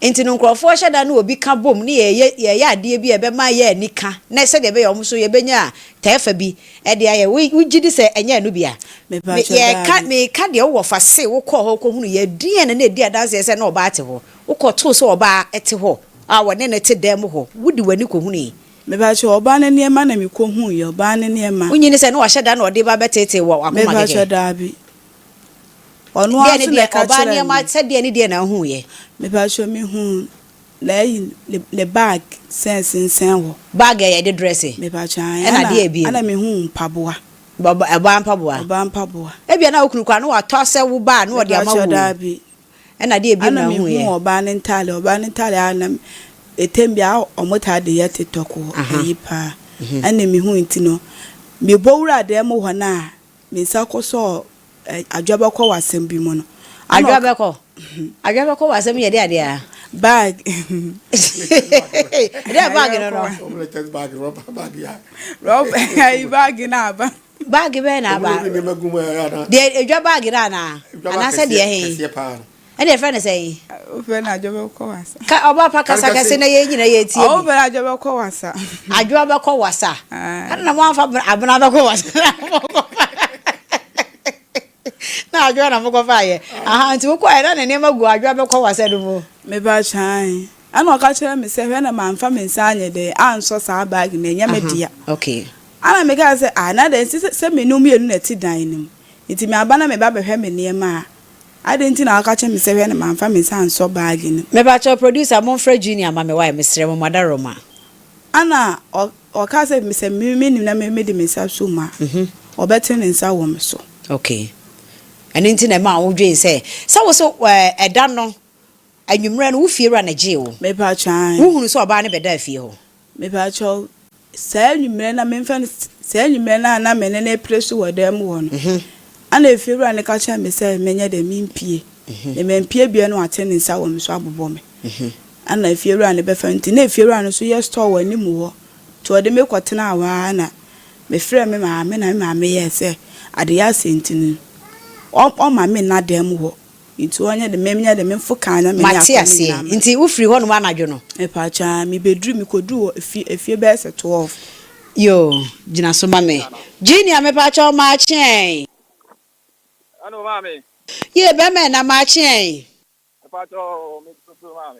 Nti no nkurɔfoɔ hyɛ da ne obi ka bom ne yɛyɛ yɛyɛ adeɛ bi a ɛbɛma yɛn ani ka na sɛdeɛ ɛbɛyɛ a wɔn nso yɛbɛnya tɛɛfa bi de ayɛ. Wo wogye di sɛ ɛnyɛ ɛno bi a? Me Mepakyɛ yɛreka daabi. meka deɛ wowɔ fa se wokɔɔ hɔ kɔhunu yɛ deɛn na na ɛdi adanseɛ sɛ na ɔbaa te hɔ? Wokɔtoo sɛ ɔbaa te hɔ a wɔne no te dan mu hɔ, wode w'ani kɔhunui. Mepakyɛw, ɔbaa no nneɛma na mikohuiɛ, ɔbaa no nneɛma. Wonnye nni sɛ na wahyɛ da na ɔde reba abɛteetee wɔ w'akoma kɛkɛ? Mepakyɛw, daabi. Ɔno ara Deɛ ne nso na deɛ, ɛka ɔbaa kyerɛɛ nneɛma me. sɛ deɛ ne deɛ na wohuiɛ? Mepakyɛw, mehuu n'ayi, ne ne bag sɛ ɛsensɛn hɔ. Bag a yɛde drɛse? Mepakyɛw, ae. Ɛna Ɛna, deɛ bio? ɛna mehuu mpaboa. Ɔbaa mpaboa? Ɔbaa mpaboa. Ebia na wo kunu koraa na watɔ asɛ wo ba a na ɔde ama wo Mepakyɛw, o. daabi. Ɛna deɛ bio Ɛna na wohuiɛ? mehuu ɔbaa no ntaade, ɔbaa no ntaade a na ɛtɛm bi a wɔtaa de yɛ TikTok wɔ ayi paa. Ɛna mehui nti no, mebɔ wuraa dan mu hɔ no a, me nsa kɔsɔɔ adwa bɛkɔ wɔ asɛm bi mu no. Ɛna Adwa ɔka. bɛkɔ? Adwa bɛkɔ wɔ asɛm yɛ de adeɛ a? Bag. Ɛdeɛ bag no no? Rɔba, ayi bag no aba. Bag bɛn na aba? Deɛ edwa bag no anaa? Anaasɛ deɛ he? Ɛne yɛfrɛ no sɛn? Wofrɛ no adwo bɛkɔ wasa. Ka ɔba pa kasa kɛse na yɛn nyina yɛtie bi. Wofrɛ no adwo bɛkɔ wasa. Adwo bɛkɔ wasa. Ɛna na moamfa abena bɛkɔ wasa na mokɔfa. Na adwo na mokɔfa yɛ. Aha nti wokɔɛ na ne nneɛma gu adwo bɛkɔ wasa no mu. Meba kyan. Ɛna ɔka kyerɛ me sɛ hwɛ na mamfa me nsa anyɛ dɛn ansɔ saa bag no ɛnyɛ me dea. Okay. Ɛna mekaa sɛ, Ah, na adɛn nti sɛ me ne wo mmienu na ɛte dan no mu, nti maba na meba bɛhwɛ me nneɛma a, adɛn nti na woka kyerɛ me sɛ hwɛ na mamfa me nsa ansɔ baage no mu? Mepakyɛw producer monfrɛ Junior ma me wai mesrɛ mo madaworoma. Ɛna ɔkaa sɛ sɛ me mennim na me mede me nsa sɔ mu a, ɔbɛtene ne nsa wɔ me so. Okay. Ɛno nti na ɛmaa wodwen sɛ, sɛ wo so ɛda no anwummerɛ no wo fiewura na ɛgyee wo? Mepakyɛw, ae. Wohunu sɛ ɔbaa no bɛdaa fie hɔ? Mepakyɛw, saa anwummerɛ no a, memfa no saa anwummerɛ no a na me ne no repere so wɔ dan mu hɔ no, ɛnna efiewura no ka kyerɛɛ me sɛ menyɛ dɛn, mempue. Na mampue bio na wate ne nsa wɔ me so abobɔ me. Ɛnna efiewura no bɛfa nti, na efiewura no nso yɛ store wɔ anim hɔ. Nti ɔde me kɔtenaa hɔ ara na mefrɛɛ me maame na me maame yɛɛ sɛ adeyɛ asɛ nti no, ɔmma menna dan mu hɔ. Nti ɔnyɛ de menyɛ de memfo kaa na me ne Mate akɔ ne aseɛ. nyinaa mma. Nti wofiri hɔnom anadwo no? Mepaakyɛw aa, mebɛduru, mekɔduru hɔ efie, efie bɛyɛ sɛ 12. Yoo, gyina so ma me. Junior, mepaakyɛw maakye ɛn? Hello maame. Yie, bɛrima ɛna, maakye ɛn? Mepaakyɛw me tutu maame.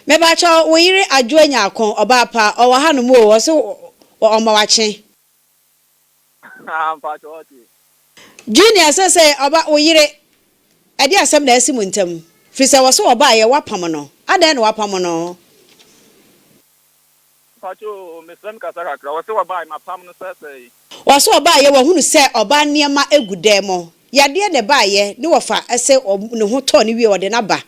Mepaakyɛw, wo yere Adwoa Nyarko, ɔbaa pa, ɔwɔ hanom o, ɔse ɔma wakye. Ah, mpakyɛw okay. Junior sɛsɛɛ ɔba wo yere ɛdeɛ asɛm na asi mo ntam firi sɛ wɔse ɔbaeɛ woapam no adɛn na woapam no. Mpakyɛw o mesrɛ me kasa kakra wɔse wɔbaeɛ mapam no sɛsɛɛ. Wɔse ɔbaeɛ wahunu sɛ ɔbaa nneɛma gu dan mu Yadeɛ na ɛbaeɛ, ne wɔfa sɛ ne ho tɔɔ no wie ɔde no aba.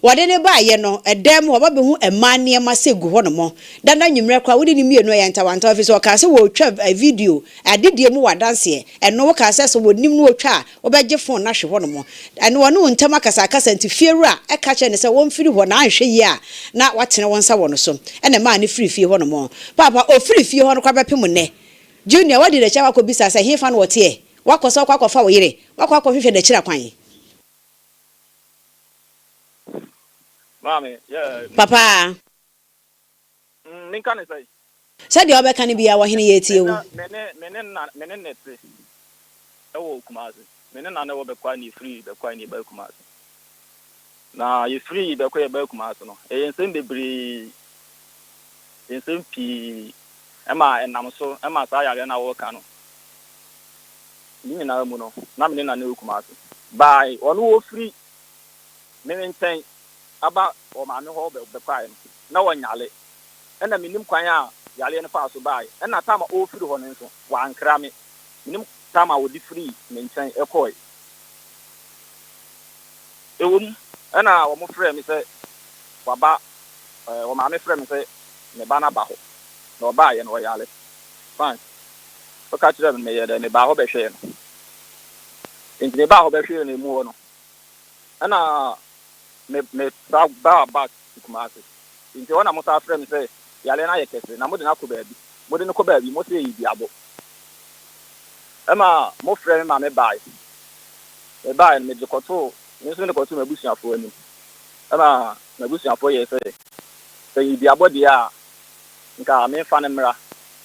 Wɔde no baeɛ no, ɛdan mu hɔ, wabɛhu mmaa nneɛma sɛ gu hɔnom. Da no anwummerɛ koraa, wo ne no mmienu ɛyɛ ntawantawa ɛfiri sɛ ɔkaa sɛ wɔretwa video, adedie mu wɔ adanseɛ. Ɛno wokaa sɛ sɛ wɔnim no wɔtwa a, wobɛgye phone no ahwe hɔnom. Ɛno ɔne wo ntam akasakasa nti fiewura ka kyerɛɛ no sɛ ɔmfiri hɔ na anhwɛ yie a na watene wo nsa wɔ no so. Ɛna ɛmaa no firii fie hɔnom. Paapa, ɔfirii fie hɔ no koraa bɛpem nnɛ. Junior, woadi n'akyi akɔ akɔbisa sɛ hefa na ɔteɛ? Woakɔ sɛ wokɔ akɔfa wo yere? Woakɔ akɔhwehwɛ n'akyiri akwan? Maame, yeah. Papa. Mm, menka ne sɛn? Sɛdeɛ wobɛka no biara, ɔhene, yɛretie wo. Me ne, me ne na, me ne ne te ɛwɔ Kumasi. Me ne na na ɛwɔ Bɛkwae na yɛfiri Bɛkwae na yɛbaa Kumasi. Na yɛfiri Bɛkwae yɛbaa Kumasi no, ɛyɛ nsɛm bebree, nsɛm pii ɛma ɛnam so ɛma saa yareɛ no a wɔreka no Ne nyinaa mu no, na me ne Nana wɔ Kumasi. By ɔno ɔfiri me nkyɛn aba ɔmaame hɔ bɛkɔaɛ no, na ɔnyare. Ɛna mennim kwan a yareɛ no faa so baaɛ. Ɛna time a ɔrefiri hɔ no nso, wankra me. Mennim time a ɔde firii me nkyɛn kɔɔe. Ɛwɔ mu, ɛna wɔfrɛɛ me sɛ waba, ɔmaame frɛɛ me sɛ ne ba no aba hɔ. Na ɔbaaeɛ no, ɔyare. Fine. Ɔka kyerɛɛ me no, meyɛɛ dɛn? Mebaa hɔ bɛhwɛɛ no. Enti mebaa hɔ bɛhwɛɛ no emu hɔ no, ɛna me me sa baa back to Kumasi. Enti ɛhɔ na mo san frɛ me sɛ yareɛ no ayɛ kɛse na mode no akɔ baabi. Mode no kɔ baabi, mo se ɛyɛ duabo. Ɛma mo frɛ me ma me bae. Me bae no, mede kɔtoo, me nso mede kɔtoo m'abusuafoɔ anim. Ɛma m'abusuafoɔ yɛɛ sɛ, sɛ ɛyɛ duabɔ deɛ a, nka memfa no mmra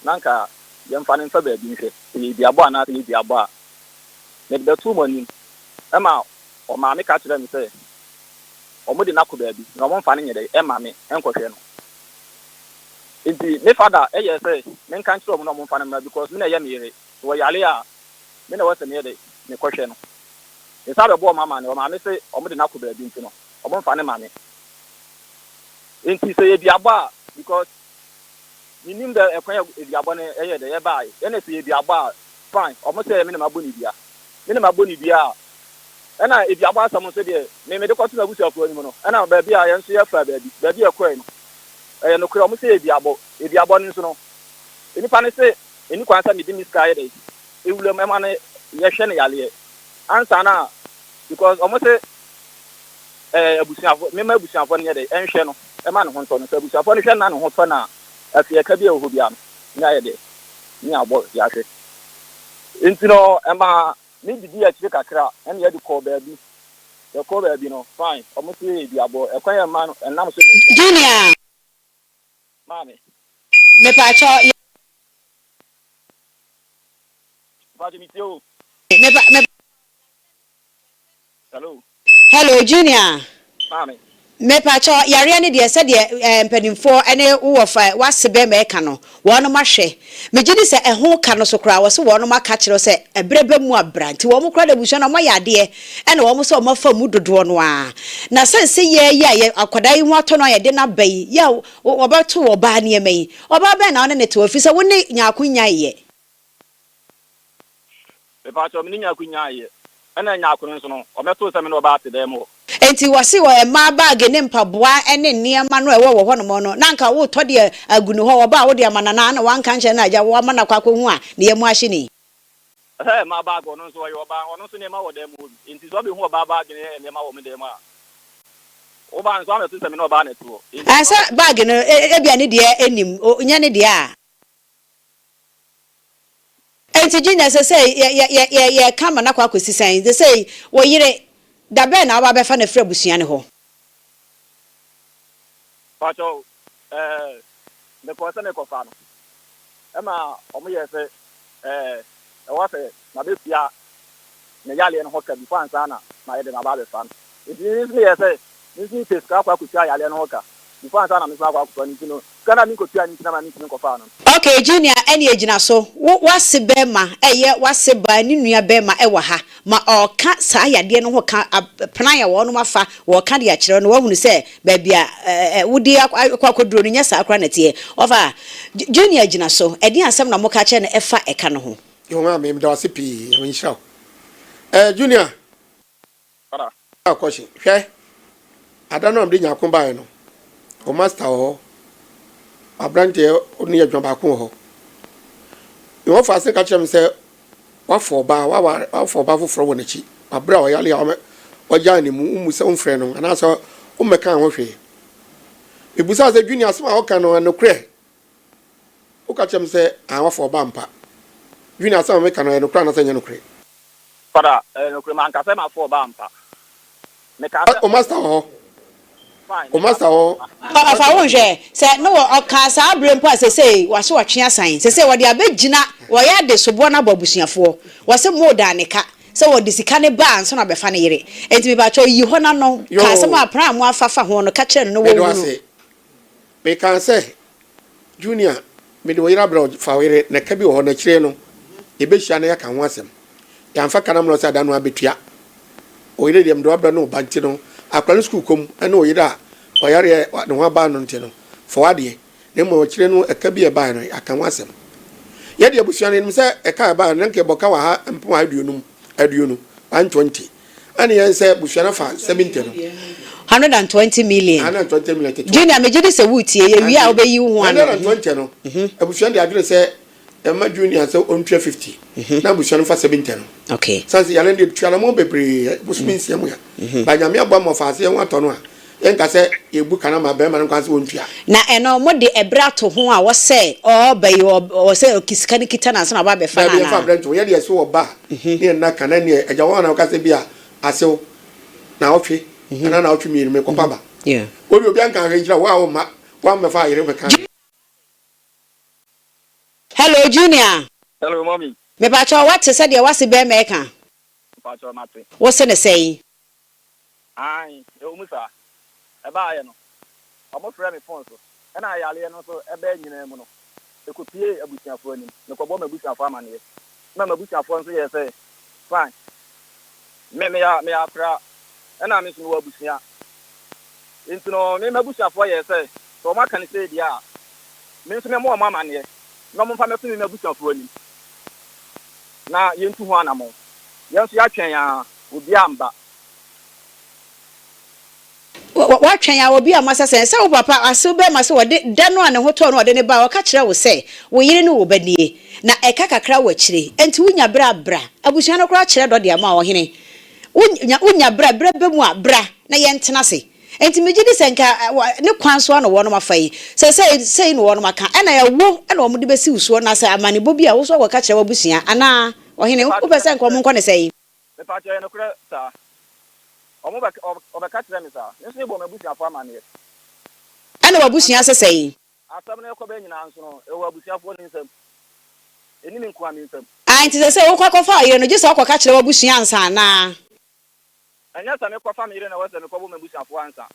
na nka yɛmfa no mfa baabi nhwɛ sɛ ɛyɛ duabɔ anaasɛ ɛnyɛ duabɔ a. Mede bɛtoo mo anim ma ɔmaame ka kyerɛɛ me sɛ wɔde no akɔ baabi na wɔmfa no nyɛ dɛn mma me nkɔhwɛ no. Nti me father yɛɛ sɛ menka nkyerɛ wɔn na wɔmfa no mmra because me na ɛyɛ me yere. Sɛ ɔyare a, me na ɛwɔ sɛ meyɛ dɛ? Mekɔhwɛ no. Mesan bɛbɔɔ wɔn amanneɛ, wɔn maame se wɔde no akɔ baabi nti no, wɔmfa no mma me. Nti sɛ yɛ duabɔ a, because mennim dɛ ɛkwan a duabɔ no yɛ dɛ ɛbaeɛ, ɛna sɛ yɛ duabɔ a, fine, wɔn sɛ me na mabɔ ne dua. Me na mabɔ ne dua a, ɛna duabɔ asɛm nso deɛ, me mede kɔto m'abusuafoɔ anim no, ɛna baabi a yɛn nso yɛfaa baabi, baabi a ɛkɔe no, ɛyɛ nokorɛ, wɔn sɛ yɛ duabɔ. Duabɔ no nso no, nnipa no se ɛnni kwan sɛ mede me sika yɛ dɛ, ɛwura mu ɛma no yɛhwɛ no yareɛ ansa na, because wɔn se ɛɛ abusuafo, mema abusuafoɔ no nyɛ dɛ, ɛnhwɛ no, ɛma ne ho ntɔ no. Sɛ abusuafoɔ no hwɛ no na ne ho tɔ no a, afei ɛka bi a ɛwɔ hɔ biara no, ne ayɛ dɛ, ne abɔ yɛahwɛ. Nti no, ɛma me didi akyire kakra, ɛna yɛde kɔɔ baabi. Yɛkɔɔ baabi no, fine, wɔn se yɛ duabɔ, ɛkwan yɛ mma no, ɛnam so. Junior. Maame. Mepaakyɛw yɛ. Mepaakyɛw metie o. Mepa me. Hello. Hello Junior. Maame. Mepakyɛw, yareɛ no deɛ sɛdeɛ eh, mpanimfoɔ ne wo wɔfa w'ase bɛrima ɛka no, wɔnom ahwɛ. Megye di sɛ ɛho ka no so koraa, wɔse wɔnom aka akyerɛ wo sɛ ɛberɛ ba mu a bra. Nti wɔn koraa de abusua no wɔayɛ adeɛ ɛna wɔn sɛ wɔn afa mu dodoɔ no ara. Na sɛ sɛ yɛ yi a yɛ akwadaa yi ho atɔ no a yɛde no aba yi, yɛ a wɔbɛto ɔbaa nneɛma yi, ɔbaa bɛn na wo ne no te hɔ? Ɛfiri sɛ wo ne Nyarko nyaeɛ. Mepakyɛw, me ne Nyarko nyaeɛ. Ɛna Nyarko no nso no, ɔmɛtoo sɛ me ne ɔbaa te dan mu hɔ. Enti wɔse wɔ mmaa baage ne mpaboa ne nneɛma no a ɛwɔ wɔ hɔnom no, na anka woretɔ deɛ agu ne hɔ, ɔba a wode ama no anaa na woanka ankyerɛ no agya woama no akɔ akɔhu a ne yam ahye no yi? Ɛsɛ mmaa baage, ɔno nso ɔyɛ ɔbaa, ɔno nso nneɛma wɔ dan mu hɔ bi. Enti sɛ ɔbɛhu ɔbaa baage ne nneɛma wɔ me dan mu a, wo ba nso amɛto sɛ me ne ɔbaa na ɛte hɔ. Enti Ɛɛ sɛ baage no ebia ne deɛ nnim, nyɛ ne deɛ a. Enti Junior sesei yɛ yɛ yɛ yɛ yɛreka ama no akɔ akɔsi sɛn? Sesei wo yere, da bɛn na woaba abɛfa no afiri abusua no hɔ? Pakyɛw, ɛɛ, mekɔɔ sɛ mekɔfa no, ɛma wɔyɛɛ sɛ ɛɛ, ɛwɔ sɛ mabɛtua ne yareɛ no ho ka before ansa na mayɛ dɛn maba abɛfa no. Nti me nso meyɛɛ sɛ me nso mepɛ sika akɔ akɔtua yareɛ no ho ka before ansa na me nso makɔ akɔfa no nti no sika no a menkɔtua no nti na ma mentumi nkɔfaa no no. Okay Junior ɛneɛ gyina so, wo w'ase bɛɛma ɛyɛ w'ase baa ne nua bɛɛma ɛwɔ ha ma ɔɔka saa yadeɛ no ho ka plan a wɔnom afa wɔɔka de akyerɛ wo no wahunu sɛ baabi a ɛ wode akɔ akɔduro no nyɛ saa koraa na ɛteɛ ɔfa Junior gyina so ɛdeɛn asɛm na moka kyerɛ no ɛfa ɛka no ho. Yo maame meda wo ase pii nyame nhyira wo eh junior Father. Question hwɛ ada no a mede nyako baeɛ no wo master wɔ hɔ abranteɛ wo ne yɛ adwuma baako wɔ hɔ me wɔfa ase ka kyerɛ me sɛ wafa ɔbaa waware wafa ɔbaa foforɔ wɔ n'akyi wabrɛ a ɔyale a ɔgyaa ne mu womu sɛ womfrɛ no anaasɛ wommɛka ho hwee mebusaa sɛ junior asɛm a ɔka no ɛnokorɛ Woka kyerɛ me sɛ, Aane, woafa ɔba ampa. Junior, asɛm a meka no, ɛyɛ nokorɛ anaasɛ ɛnyɛ nokorɛ? Father, ɛyɛ nokorɛ, manka sɛ mafa ɔba ampa. Mekaa sɛ. Wo master wɔ hɔ? Fine, Wo mekaa master sɛ. wɔ hɔ? Ɔfa wo nhwɛ, sɛ ne wɔ ɔkaa saa berɛ mpo a sesei wase ɔtwe asan, sesei wɔde abɛgyina, wɔyɛ ade soboɔ no abɔ abusuafoɔ, wɔse moo daa ne ka sɛ wɔde sika no ba ansa na ɔbɛfa ne yere, enti mepakyɛw yi hɔ na no ka asɛm Yoo, a pran a moafa fa ho no ka kyerɛ no na meda wo wɔnhunu. ase. Mekaa sɛ, Junior, mede wo yere abrɛ wo, fa wo yere, na ka bi wɔ hɔ, na akyire no, yɛbɛhyia na yɛaka ho asɛm. Yɛamfa ka no ammrɛ wo sɛ ada no ara bɛtua. Wo yere deɛ, mede wo abrɛ ne wo ba nti no, akwadaa no sukuu kɔ mu ne wo yere a ɔyareɛ ne ho aba no nti no, fa w'adeɛ. Na mmom akyire no, ɛka bi a ɛbaeɛ no, yɛaka ho asɛm. Yɛde abusua no, yɛnim sɛ ɛka a ɛbaeɛ no, na anka yɛbɔ ka wɔ ha mpem aduonum, aduonu, 120. Ɛne yɛn sɛ busua no fa 70 no. 120 million. 120 million ketewa. Junior megye di sɛ woretie, yɛwie a wobɛyi wo ho ano. 120 no, abusua no de adwene sɛ ɛma Junior sɛ ɔntua 50 na abusua no fa 70 no. Okay. Sane sɛ yare no deɛ tua anamɔn bebree bosome nsia mu a. Ba Nyame aboa ma ɔfa aseɛ ho atɔ no a, yɛnka sɛ yɛbu ka no ama bɛrima no kwan sɛ ɔntua. Na ɛno mode ɛberɛ ato ho a wɔsɛ ɔɔba yi ɔsɛ sika no kita no ansa na waba abɛfa no Daabi, yɛmfa anaa? aberɛ nto ho. Yɛde ɛso ɔba a, ne yɛn nna ka na ɛneɛ agya wɔn a na wɔka sɛ bi a asew naawɔtwe anaa naawɔtwe mmienu mekɔpa aba. Wo deɛ obiara nka hwee nkyerɛ wo, wo a womma woammɛfa ayere bɛka hwee. Hello Junior. Hello mommy. Mepakyɛw wate sɛdeɛ wase bɛɛma ɛka? Mepakyɛw mate. Wose no sɛn? Aane, ɛwɔ mu saa. Ɛbaeɛ no, wɔfrɛɛ me fon so. Ɛna yareɛ no nso ɛbɛɛ nyinaa mu no, ɛkɔpuee abusuafoɔ anim. Mekɔbɔɔ m'abusuafoɔ amaneɛ. Ɛma m'abusuafoɔ nso yɛɛ sɛ, Fine, me meyɛ meyɛ akora, ɛna me nso mewɔ abusua. Enti no, me m'abusuafoɔ yɛɛ sɛ, sɛ wɔaka no sei deɛ a, me nso mɛmmɔ wɔn amaneɛ na wɔmfa mmɛto me m'abusuafoɔ anim na yɛntu ho anammɔn. Yɛn nso yɛatwɛn ara, obiara amma. Woatwɛn a obi amma sɛ sɛn? Sɛ wo papa asew bɛrima sɛ ɔde da no a ne ho tɔɔ no a ɔde no bae, ɔka kyerɛɛ wo sɛ wo yere ne wo ba nie, na ɛka kakra wɔ akyire, enti wunya bere a bra. Abusua no koraa kyerɛ dɔ de ama wo, ɔhene. Wunya wunya bere a, bere ba mu a, bra na yɛntena ase. Enti migye di sɛ nka ne kwan so ara na wɔnom afa yi, sɛ sei sei na wɔnom aka, ɛna ɛwo na wɔde besi wo soɔ, na sɛ amanebɔ bi a, wo nso woakɔka kyerɛ w'abusua, anaa? Ɔhene, wopɛ sɛ nka wɔn nkɔ ne sɛn? Mepakyɛw, ɛyɛ nokorɛ saa? Wɔn bɛ, wɔbɛka kyerɛɛ me saa. Me nso mebɔɔ m'abusuafoɔ amanneɛ. Ɛna w'abusua se sɛn? Asɛm no rekɔba nyinaa nso no, ɛwɔ abusuafoɔ no nsam. Ɛnni me nko ara me nsam. Ah, enti sɛ sɛ wokɔ akɔfa wo yere no, gye sɛ wokɔka kyerɛ w'abusua ansa anaa? Ɛnyɛ sɛ mekɔfa me yere na ɛwɔ sɛ mekɔbɔ m'abusuafoɔ ansa.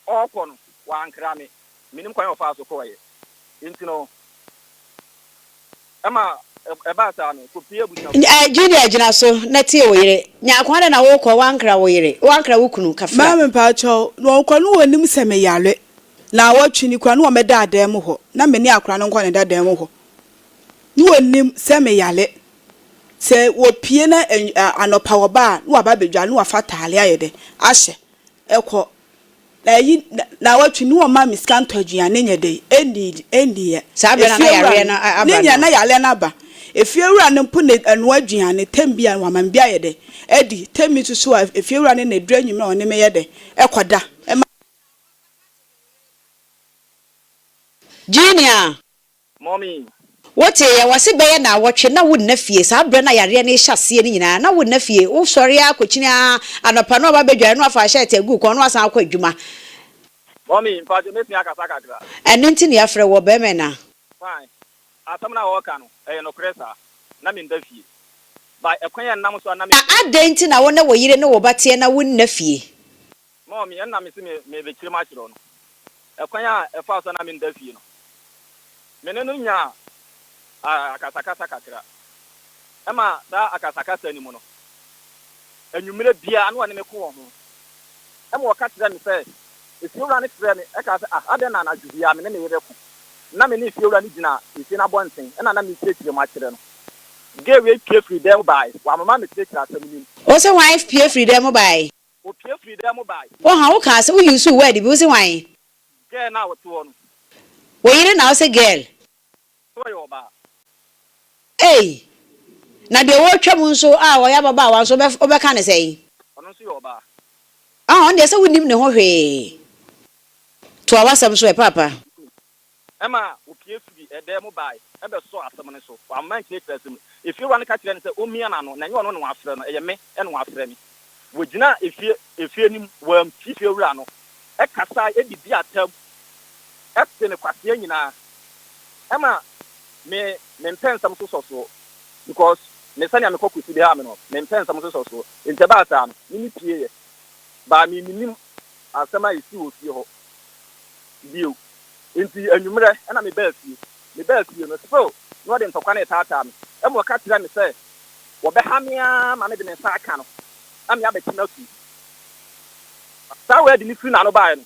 Ɔrekɔ no, wankra me. Mennim kwan a ɔfaa so kɔeɛ. Enti no, ɛma ɛbaa saa no, kɔpue abusuafoɔ. Eh, Junior gyina so na tie wo yere. Nyarko adɛn na wokɔ woankra wo yere, woankra wo kunu, kafra. Maame mpakyɛw, na ɔkɔ no ɔnim sɛ me yare, naawɔtwe ni koraa na ɔmɛda adan mu hɔ, na me ne akora no nko na ɛda dan mu hɔ, na ɔnim sɛ me yare, sɛ wɔpie na anɔpa wɔba a na waba abɛdware na wafa ataare ayɛ dɛ ahyɛ ɛkɔ, Na ayi naawɔtwe ne wɔma me sika ntɔ aduane nyɛ dɛn ɛnni ɛnniɛ. Saa berɛ no a na Efiewura yareɛ no no aba ne nyɛ no. na yareɛ no aba. Efiewura no mpo na ɛnoa aduane tɛm bi a wama me bi ayɛ dɛn adi. Tɛm bi nso so a efiewura no na ɛduru anwummerɛ a ɔne me yɛ dɛn ɛkɔda ɛma. Junior! Mummy. Wote yɛ, wɔse bɛyɛ naawɔtwe na wonna fie, saa berɛ no a yareɛ no rehyɛ aseɛ no nyinaa na wonna fie, wosɔre ara kɔkyini ara anɔpa na waba abɛdware na wafa shirt agu wo kɔn na wasan akɔ adwuma. Mummy, mpakyɛ mɛtumi akasa kakra? Ɛno nti na yɛafrɛ woɔ, bɛrima na. Fine. Asɛm no a wɔreka no, ɛyɛ nokorɛ saa. Na menda fie. But ɛkwan a ɛnam so a na Na menda fie. adɛn nti na wo ne wo yere ne wo ba teɛ na wonna fie? Mummy, ɛno na mese me merebɛkyerɛ mu akyerɛ wo no. Ɛkwan a ɛfaa so a na menda fie no, me ne no nyaa akasakasa kakra. Ɛma saa akasakasa no mu no, anwummerɛ biara na ɔne me ko wɔ ho. Ɛma ɔka kyerɛɛ me sɛ, efiewura no frɛɛ me kaa sɛ, Ah, adɛn na anadwo biara me ne me yere ko? Ná me ne efiewura no gyina efie no abɔnten na na merekyerɛkyerɛ mu akyerɛ no. Gay wei pue firii dan mu baeɛ, wamma mekyerɛkyerɛ asɛm no mu. Wo se hwan pue firii dan mu baeɛ? Opue firii dan mu bae. Wo ha, wo kaa sɛ, wo use word bi, wo se hwan? Girl no a ɔte hɔ no. Wo yere na wo se girl? Sɛ ɔyɛ ɔbaa. Ei! Na deɛ ɔretwa mu nso a ɔyɛ ababaawa nso, wobɛ, wobɛka no sɛn? Ɔno nso yɛ ɔbaa. Ah, ɔno deɛ sɛ wonnim ne ho hwee. Toa w'asɛm so ɛ, paapa. Ɛma opue firii ɛdan mu bae bɛsɔɔ asɛm no so. Wamma ankyerɛkyerɛ asɛm mu. Efiewura no ka kyerɛɛ no sɛ ommia n'ano, na ɛnyɛ ɔno na wafrɛ no, ɛyɛ me na wafrɛ me. Wogyinaa efie efie no mu, wɔamfi fiewura no kasae, didii atam, tee me kwasea nyinaa. Ɛma me mempɛ nsɛm so sɔsoɔ because me sɛnea mekɔ kosi bi ha me no, mempɛ nsɛm so sɔsoɔ. Enti ɛbaa saa no, me me pieeɛ. Baa me mennim asɛm a esii wɔ fie hɔ bio. Enti anwummerɛ na mebaa fie. Mebaa fie no, still na ɔde ntɔkwa no retaataa me. Ɛma ɔka kyerɛɛ me sɛ wɔbɛha me ara ma mede me nsa aka no na me abɛte no atum. Saa word no firi n'ano baeɛ no,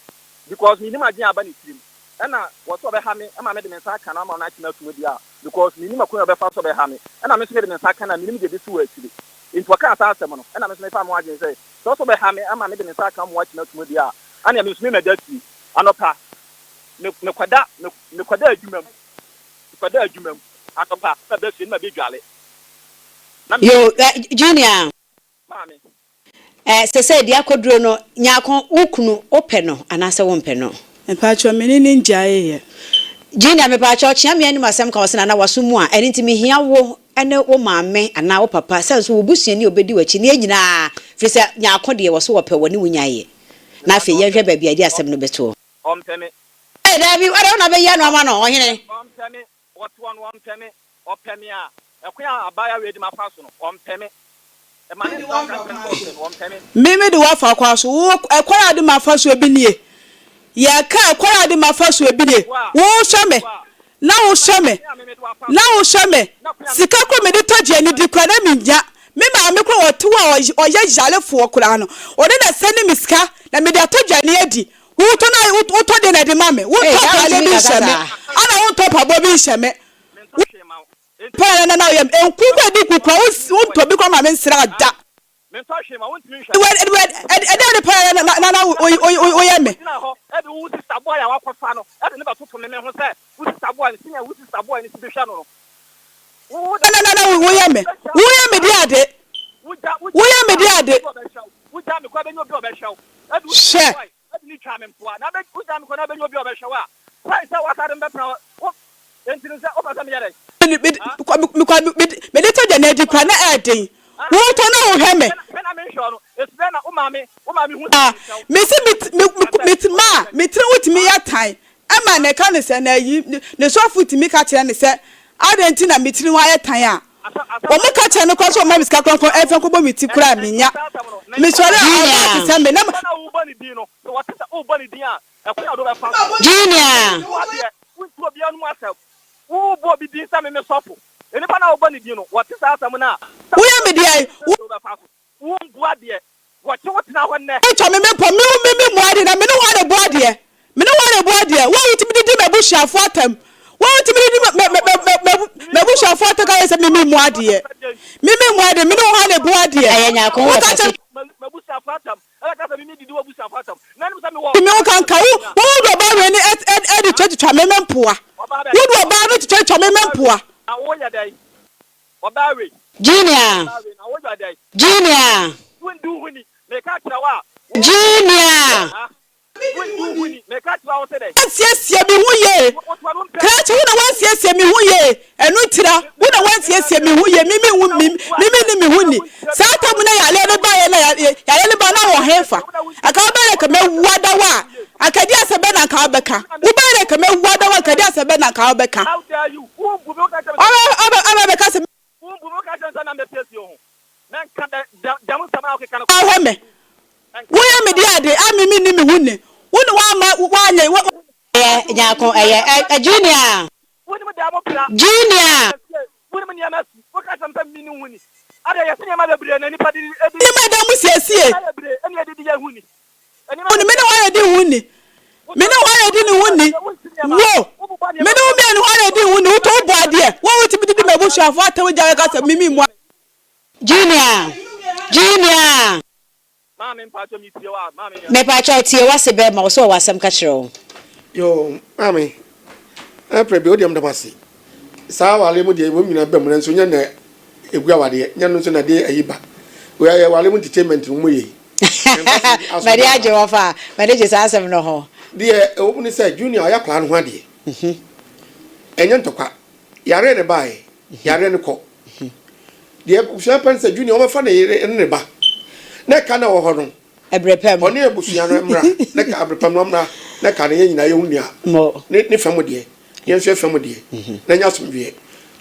because mennim adwene a aba ne tirim. Ɛna wɔse ɔbɛha me ma mede me nsa aka no ama no ate no atum deɛ a, because mennim ɔkwan a ɔbɛfa so bɛha me. Ɛna me nso mede me nsa aka no a, mennim deɛ ɛbɛsi wɔ akyire. Enti ɔkaa saa asɛm no, ɛna me nso mefaa mo adwene sɛ, sɛ ɔse ɔbɛha me ama mede me nsa aka ama wate no atum deɛ a, ɛnneɛ me nso memmɛda fie. Anɔpa, me, mekɔda, me, mekɔda adwuma mu. Mekɔda adwuma mu. Anɔpa, na maba fie, na mabɛdwale. Na me. Yo, eh, Junior. Maame. Eh, sesei deɛ akɔduro no, Nyarko, wo kunu, wopɛ no anaasɛ wompɛ no? Mpakyɛw, me ne no ngyaeeɛ. Junior, mepaakyɛw, kyea me anim asɛm ka wo sɛ Nana w'aso mu a, ɛno nti mehia wo ne wo maame anaa wo papa sɛ nso wo busuani a ɔbɛdi w'akyi ne yɛn nyinaa, firi sɛ Nyarko deɛ wɔso wɔpɛ wɔ ne wo nyaeɛ. Na afei Mepakyɛw, yɛnhwɛ ɔmpɛ me. baabi a yɛde asɛm no bɛtoɔ. Ɔmpɛ me. Ei, daabi, ɔdɛ wo na bɛyi ano ama no, ɔhene. Ɔmpɛ me. Ɔtoɔ no, ɔmpɛ me. Ɔpɛ me a, ɛkwan a abaayewa wei de me afa so no, ɔmpɛ me. Ɛma ne nsa nka nkyerɛ no sɛ ɔpɛ me, ɔmpɛ me. Me mede wo afa kwan so, wo ɛkwan a wode me afa soɔ bi nie. Yɛka ɛkwan a wode mafa so bi nie, wohwɛ me, na wohwɛ me, na wohwɛ me. Sika koraa mede tɔ aduane di koraa na mennya. Me maame koraa ɔte hɔ a ɔyɛ yarefoɔ koraa no, ɔno na ɛsɛne me sika na mede atɔ aduane adi. Wotɔ na wotɔ deɛ na ɛde ma me. Wontɔ Ei, saa ataadeɛ wotumi bi kasa nhyɛ me, saa? ɛna wontɔ mpaboa bi nhyɛ me. Paa na na woyɛ me. Nku koraa ɛdi nku koraa wontɔ bi koraa ma mensra da. Ɛdeɛn ne paa na na na woyɛ me? Na na na woyɛ me? Woyɛ me deɛ ade? Woyɛ me deɛ ade? Hwɛ! Mede tɔ deɛ na adi koraa na ɛyɛ den. Wotɔ na wohwɛ me. Mese ma me tiri ho tumi yɛ tan ɛma ne ka ne sɛ na ayi ne sɔfo tumi ka kyerɛ ne sɛ adɛn nti na me tiri ho ayɛ tan a wɔn ka kyerɛ me koraa sɛ wɔma me sika koraa nkɔ ɛmfa nkɔbɔ me ti koraa menya mesɔre a ɔbaa te sɛ me na Junior. Woyɛ me deɛn? Wotwa me mepɔ, me wo me me mmoa adeɛ, na me ne wo ara bɔ adeɛ. Me ne wo ara bɔ adeɛ. Wo a wotumi didi m'abusuafoɔ atɛm. Wo a wotumi didi m'abusuafoɔ atɛm ka yɛ sɛ me me mmoa adeɛ. Me me mmoa adeɛ, me ne wo ara bɔ adeɛ. Ɛyɛ nyarko Woka wɔfa kyerɛ sika. Me wo kanka wo wo wode ɔbaa wei ne ɛde twatwitwa me me mpoa. Wode ɔbaa no twitwatwitwa me me mpoa. Junior! Junior! Junior! Wansiesie me ho yie. Krakye, wo na wansiesie me ho yie. Ɛno ntira, wo na wansiesie me ho yie. Me me hu me me me ni me ho ni. Saa tam na yareɛ no baeɛ na yareɛ no ba na wɔ hefa? Anka wobɛyɛ dɛ nka mɛwu adawa a, anka ɛdeɛn asɛm bɛn na anka wobɛka? Wobɛyɛ dɛ nka mɛwu adawa a, anka ɛdeɛn asɛm bɛn na anka wobɛka? Ɔbɛ ɔbɛ ɔbɛ bɛka sɛ. Ahwɛ me, woyɛ me deɛ ade a me menni me ho ni, wo ne woamma woanyɛ wo. Ɛyɛ Nyarko ɛyɛ ɛ Junior Junior. Nneɛma ɛda mu siesie. Wo ne me ne hwan na edi ho ni? Me ne hwan na edi ne ho ni? Wo, me ne wo mmienu hwan na edi ho ni? Wotɔ wo bɔ adeɛ, wo a wotumi didi m'abusuafoɔ atɛm gya bɛka sɛ mimi mmoa. Junior! Junior! Mepakyɛw tie w'ase bɛɛma ɔsɛ ɔwɔ asɛm ka kyerɛ wo. Yoo maame ɛpɛ bi wodeɛ meda mo ase saa awale mu deɛ wɔn nyinaa ba mu nanso nyɛ na egu awadeɛ nyɛ no nso na de ayi ba wei ayɛ awale mu entertainment no mu yɛ yi. M'ani agye hɔ fa m'ani gye saa asɛm no ho. Deɛ ɛwɔ mu ne sɛ Junior ɔyɛ akwadaa no ho adeɛ ɛnyɛ ntɔkwa yareɛ na ɛbaeɛ yareɛ no kɔ deɛ abusua pɛ ne sɛ Junior ɔbɛfa ne yere ne ne ba na ɛka na ɛwɔ hɔ no Ɛberɛ pa mu. Ɔne abusua no mmra na ka aberɛ pa mu no ɔmmra na ka no yɛn nyinaa yɛhu nea ne ne fa mu deɛ yɛn nso yɛ fa mu deɛ na nya asomdwoeɛ.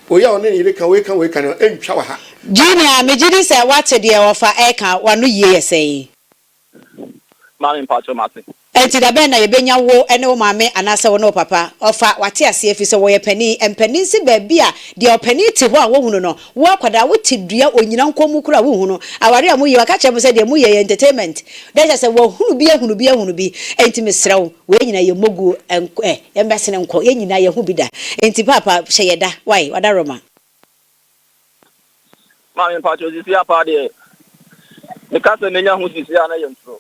Wei a ɔne ne yere ka wei ka wei ka no ɛntwa wɔ ha. Junior, megye di sɛ woate deɛ wɔfa reka, w'ano yie yɛ sɛn? Maame mpakyɛw mate. Enti da bɛn na yɛbɛnya wo ne wo maame anaasɛ wo ne wo papa? Ɔfa, wate aseɛ, ɛfiri sɛ wɔyɛ panin. Mpanin si baabi a deɛ ɔpanin te hɔ a wɔhunu no. Wo akwadaa, wote dua onyina nkɔn mu koraa a wonhu no. Awareɛ a moyɛ, waka kyerɛ mo sɛ deɛ moyɛ yɛ entertainment. Na kyerɛ sɛ wahunu bi ahunu bi ahunu bi. Enti mesrɛ wo, wei nyinaa yɛmmɔ guo nkɔ ɛ, yɛmmɛsene nkɔ. Yɛn nyinaa yɛahu bi da. Enti paapa, hyɛ yɛ da. Wai, wadaworoma. Maame mpakyɛw sisi a paa deɛ meka sɛ menya ho sisi a na yɛ ntorɔ.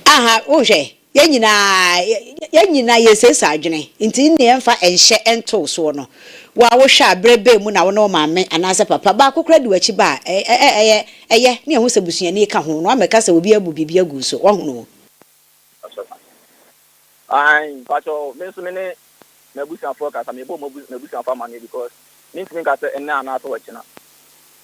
Aha wohwɛ yɛn nyinaa yɛn nyinaa yɛsiesie adwene nti nne yɛmfa nhyɛ nto soɔ no wo a wohwɛ a berɛ bɛn mu na wo ne wo maame anaasɛ papa baako koraa di w'akyi ba a ɛ ɛyɛ ɛyɛ ne yɛhu sɛ busuani ka ho na woammɛka sɛ obi abu biribi agu wo so woahunu o. Ae mpakyɛw me nso me ne m'abusuafoɔ kasa mebɔ m'abusuafoɔ amaneɛ because mentumi nka sɛ ɛnnɛ anaasɛ ɔkyena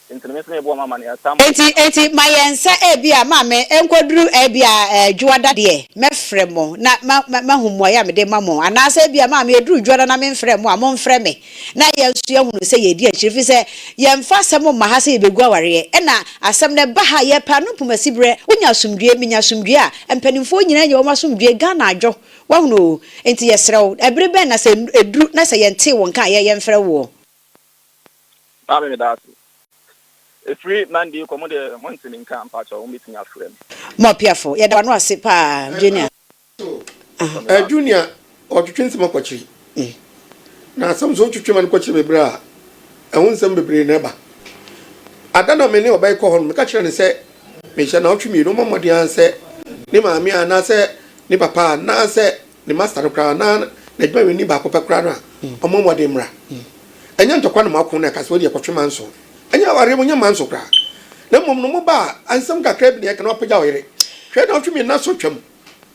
nti no me nso mebɔ wɔn amaneɛ tam. Enti enti ma yɛn nsa ebia maame ɛnkɔduru ebia ɛɛ dwoada deɛ mɛfrɛ mo na ma ma mahu mmuaeɛ a mede ma mo anaasɛ ebia maame ɛduru dwoada na memfrɛ mo a momfrɛ me na yɛn nso yɛahunu sɛ yɛredi akyire ɛfiri sɛ yɛmfa asɛm mma ha sɛ yɛbɛgu awareɛ ɛna asɛm no ɛba ha a yɛpɛ ano mpomasiberɛ wonya asomdwoeɛ menya asomdwoeɛ a Mpanimfoɔ nyinaa nya wɔn asomdwoeɛ Ghana adwo. Woahunu o? Enti yɛsrɛ wo, ɛbere bɛn na sɛ ɛduru na sɛ yɛntee wo nka a yɛ yɛmfrɛ woɔ? Maame meda ase. Ɛfiri Monday kɔ mo deɛ mo nte me nka mpakyɛw mo bɛtumi afrɛ me. Mo apiafo, yɛda w'ano ase paa Junior. Eh Junior ɔtwetwe nsɛm akwakyiri na asɛm nso wotwetwe ma no kwakyiri bebree a ɛho nsɛm bebree na ɛba. Ada na me ne ɔbaa yi kɔ hɔ no meka kyerɛ no sɛ mehyɛ naawɔtwe mmienu ɔmmɔ mmɔden ara sɛ ne maame anaasɛ ne papa anaasɛ ne master no koraa anaa n'adwumayɛni baako pɛ koraa no a ɔmmɔ mmɔden mmra. Ɛnyɛ ntɔkwa na moako na ɛka sɛ wodeɛ kɔtwe manso. Ɛnyɛ awareɛ mu nyɛ manso koraa. Na mmom no moba a nsɛm kakra bi na yɛka na wapagya wo yere. Hwɛ naawɔtwe mmienu na so twam.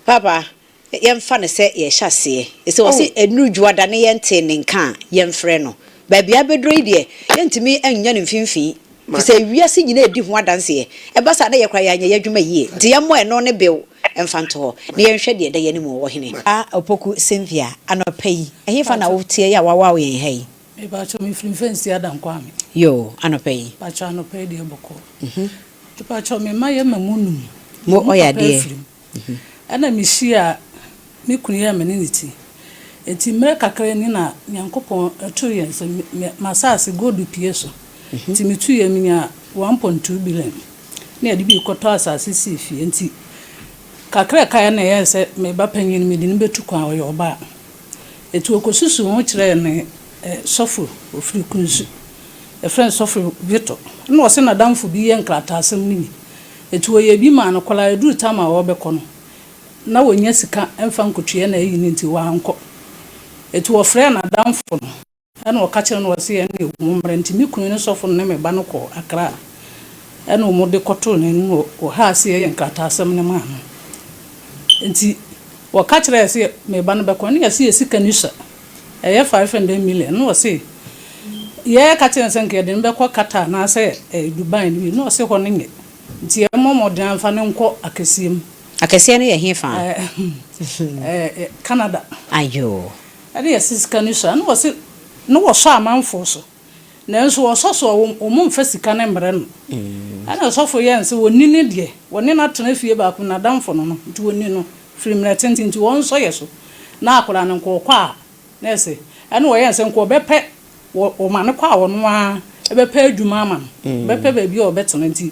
Paapa, yɛmfa no sɛ yɛrehyɛ aseɛ. Sɛ wɔse ɛnnuru Dwoada ne yɛntee ne nka a, yɛmfrɛ no. Baabi a abɛduro yi deɛ, yɛntumi nnya no mfimfini, firi sɛ wiase nyinaa redi ho adanseɛ. Ɛba saa a, na yɛn koraa yɛanyɛ yɛn adwuma yie. Nti yɛmmɔ ɛno ne bew mfa nto hɔ, na yɛnhwɛ deɛ ɛda yɛn anim wɔ Ɔhene. Opoku Cynthia, anɔpa yi, ɛhefa na woteɛ yi a woawaw yɛn ha yi? Mepakyɛw, mefiri Mfɛnsi Adankwame. Yoo, anɔpa yi. Mepakyɛw, anɔpa yi deɛ bɔkɔɔ. Mepakyɛw, me mma yɛ ma mu num. Mo ɔyɛ adeɛ. Papa afiri mu. Ɛna me hyia me kunu yi a me ne no te. Nti mmerɛ kakra ni na Nyankopɔn too yɛn sɛ m'asaase gold pue so. Nti me tuiɛ me nyaa 1.2 billion na yɛde bi kɔtɔ asaase sii fie. Nti kakra ɛkaeɛ na ɛyɛɛ sɛ me ba panyin no mede no bɛtu kwan, ɔyɛ ɔbaa. Nti ɔkɔsusuu ho kyerɛɛ ne sɔfo ɔfiri Kunsu, yɛfrɛ no sɔfo Victor. Ɛna ɔse n'adamfo bi yɛ nkrataasɛm no bi. Enti wɔyɛɛ bi maa no koraa, ɛduruu tam a ɔrebɛkɔ no, na wɔnnya sika mfa nkɔtua n'ayi no nti wankɔ. Enti wɔfrɛɛ n'adamfo no, ɛna ɔka kyerɛɛ no ɔse ɛnneɛ mommra. Nti me kunu ne sɔfo no ne me ba no kɔɔ Accra, ɛna wɔde kɔtoo n'anim wɔ ɔha ase yɛɛ nkrataasɛm no maa no. Enti wɔka kyerɛɛ sɛ me ba no bɛkɔ, ɛna yɛse yɛ sika no sua, ɛyɛ 500 million, ɛna ɔse yɛka kyerɛɛ no sɛ nka yɛde no bɛkɔ Qatar anaasɛ Dubai no bi, ɛna ɔse hɔ no nyɛ. Nti yɛmmɔ mmɔden ara mfa no nkɔ akɛseɛ mu. Akɛseɛ no yɛ hefa? Ɛɛ Canada. Ayoo. Ɛne yɛse sika no sua. Ɛna ɔse na wɔsɔ amanfoɔ so. Nanso wɔsɔ so a wɔn mfa sika no mmrɛ no. Ɛna ɔsɔfo yɛɛ no sɛ wɔnni no deɛ, wɔne no atena fie baako mu, n'adamfo no no, nti wɔnni no firi mmerɛ tenten nti wɔnsɔ yɛ so na akwadaa no nka ɔkɔ a na ɛsɛ. Ɛna ɔyɛɛ no sɛ nka ɔbɛpɛ Wɔ wɔma no kɔ a ɔno ara bɛpɛ adwuma ama no, bɛpɛ baabi a ɔbɛtena nti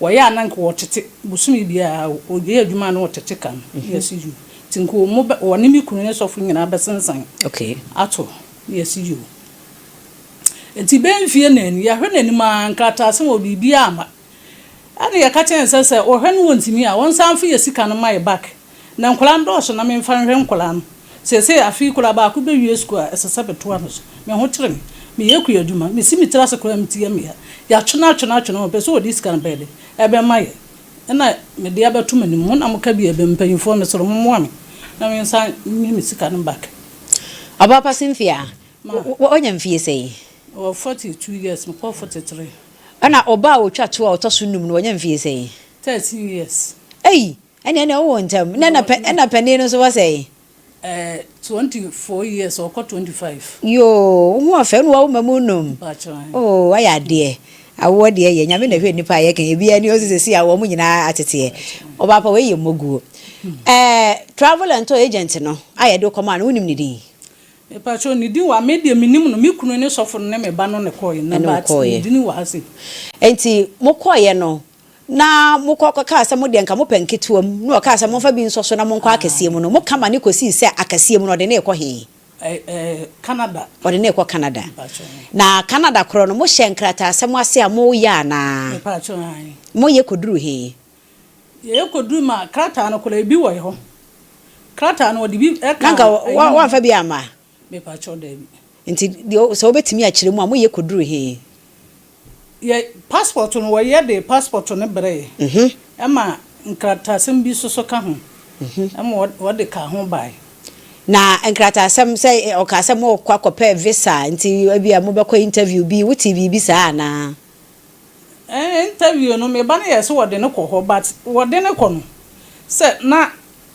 wɔyɛ a na nka wɔtete bosome biara ɔyɛ adwuma a na wɔtete ka no na yɛsi yoo nti nka wɔn bɛ wɔne me kunu ne sɔfo nyinaa bɛsensan ato na yɛsi yoo nti bɛyɛ mfie nan ni yɛahwɛ n'anim ara nkrataasɛm wɔ biribiara amma ɛna yɛka kyerɛ no sɛ sɛ ɔhwɛ no wɔntumi a wɔnsan mfa yɛ sika no ma yɛ back Na nkwadaa no dɔɔso na memfa nhwɛ nkwadaa no. Seesei afe yi koraa baako bɛwie sukuu a, ɛsɛ sɛ metoa no so. Me ho kyere me. Meyɛ kuadwuma. Mesi me tiri ase koraa a, me ti yɛ me ya. Yɛatwe no atwe no atwe no, ɔpɛ sɛ ɔde sika no bɛyɛ dɛn? Ɛbɛma yɛn. Ɛna mede abɛto m'anim. Mo na moka bi a ɛbɛn, mpanimfoɔ, mesrɛ mo mommoa me na mensan nyi me sika no back. Ɔbaa pa Cynthia, wanya mfie sɛn? Ɔwɔ 42 years, mekɔɔ 43. Ɛna ɔbaa a ɔtwa toɔ a ɔtɔ so num no, wanya mfie sɛn? 13 years. Ei! Ɛnneɛ ɛnneɛ wowɔ ntam. Na na pɛ ɛna panin no nso wɔ sɛn? Ɛɛ 24 years ɔkɔ 25. Yoo wo ho ɔfɛ ɛna wawo mmamu num. Mpakyɛw ahe. Oo wayɛ adeɛ. Awoɔ deɛ yɛ Nyame na ɛhwɛ nnipa a yɛka yi ebiara ni ɔsi sɛsi a wɔn nyinaa ateteɛ. Ɔbaapa wei yɛ mmɔguo. Ɛɛ travel and tour agent no a yɛde wo kɔmaa no wonim ne din? Mepakyɛw ne din wɔ ha me deɛ menim no me kunu ne sɔfo no ne me ba no na ɛkɔɔɛ na Ɛne wo but ne kɔɔeɛ. din wɔ ha sei. Enti mokɔeɛ no Na mokɔ kɔkaa sɛ mo deɛ nka mopɛ nketewa mu, na ɔkaa sɛ momfa bi nsɔ so na monkɔ akɛseɛ mu no, moka ma no kɔsii sɛ akɛseɛ mu no ɔde no rekɔ he? Canada. Ɔde no rekɔ Canada. Na Canada korɔ no, mohyɛɛ nkrataasɛm ase a moreyɛ anaa? Moyɛ kɔduruu he? Yɛyɛ kɔduru ma krataa no koraa ebi wɔ hɔ. Krataa no wɔde bi Na kaa nka ayi no ho. woamfa bi amma? Mepakyɛw, daabi. Nti deɛ sɛ wobɛtumi akyerɛ mu a, moyɛ kɔduruu he? Yɛ passport no wɔyɛ de passport no brɛ yɛ ɛma nkrataasɛm bi soso ka ho ɛma wɔde kaa ho bae. Na nkrataasɛm sɛ ɔkaa sɛ morekɔ akɔpɛ visa nti ebia mobɛkɔ interview bi wotee biribi saa anaa? Ɛɛ interview no me ba no yɛɛ sɛ wɔde no kɔ hɔ but wɔde no kɔ no sɛ na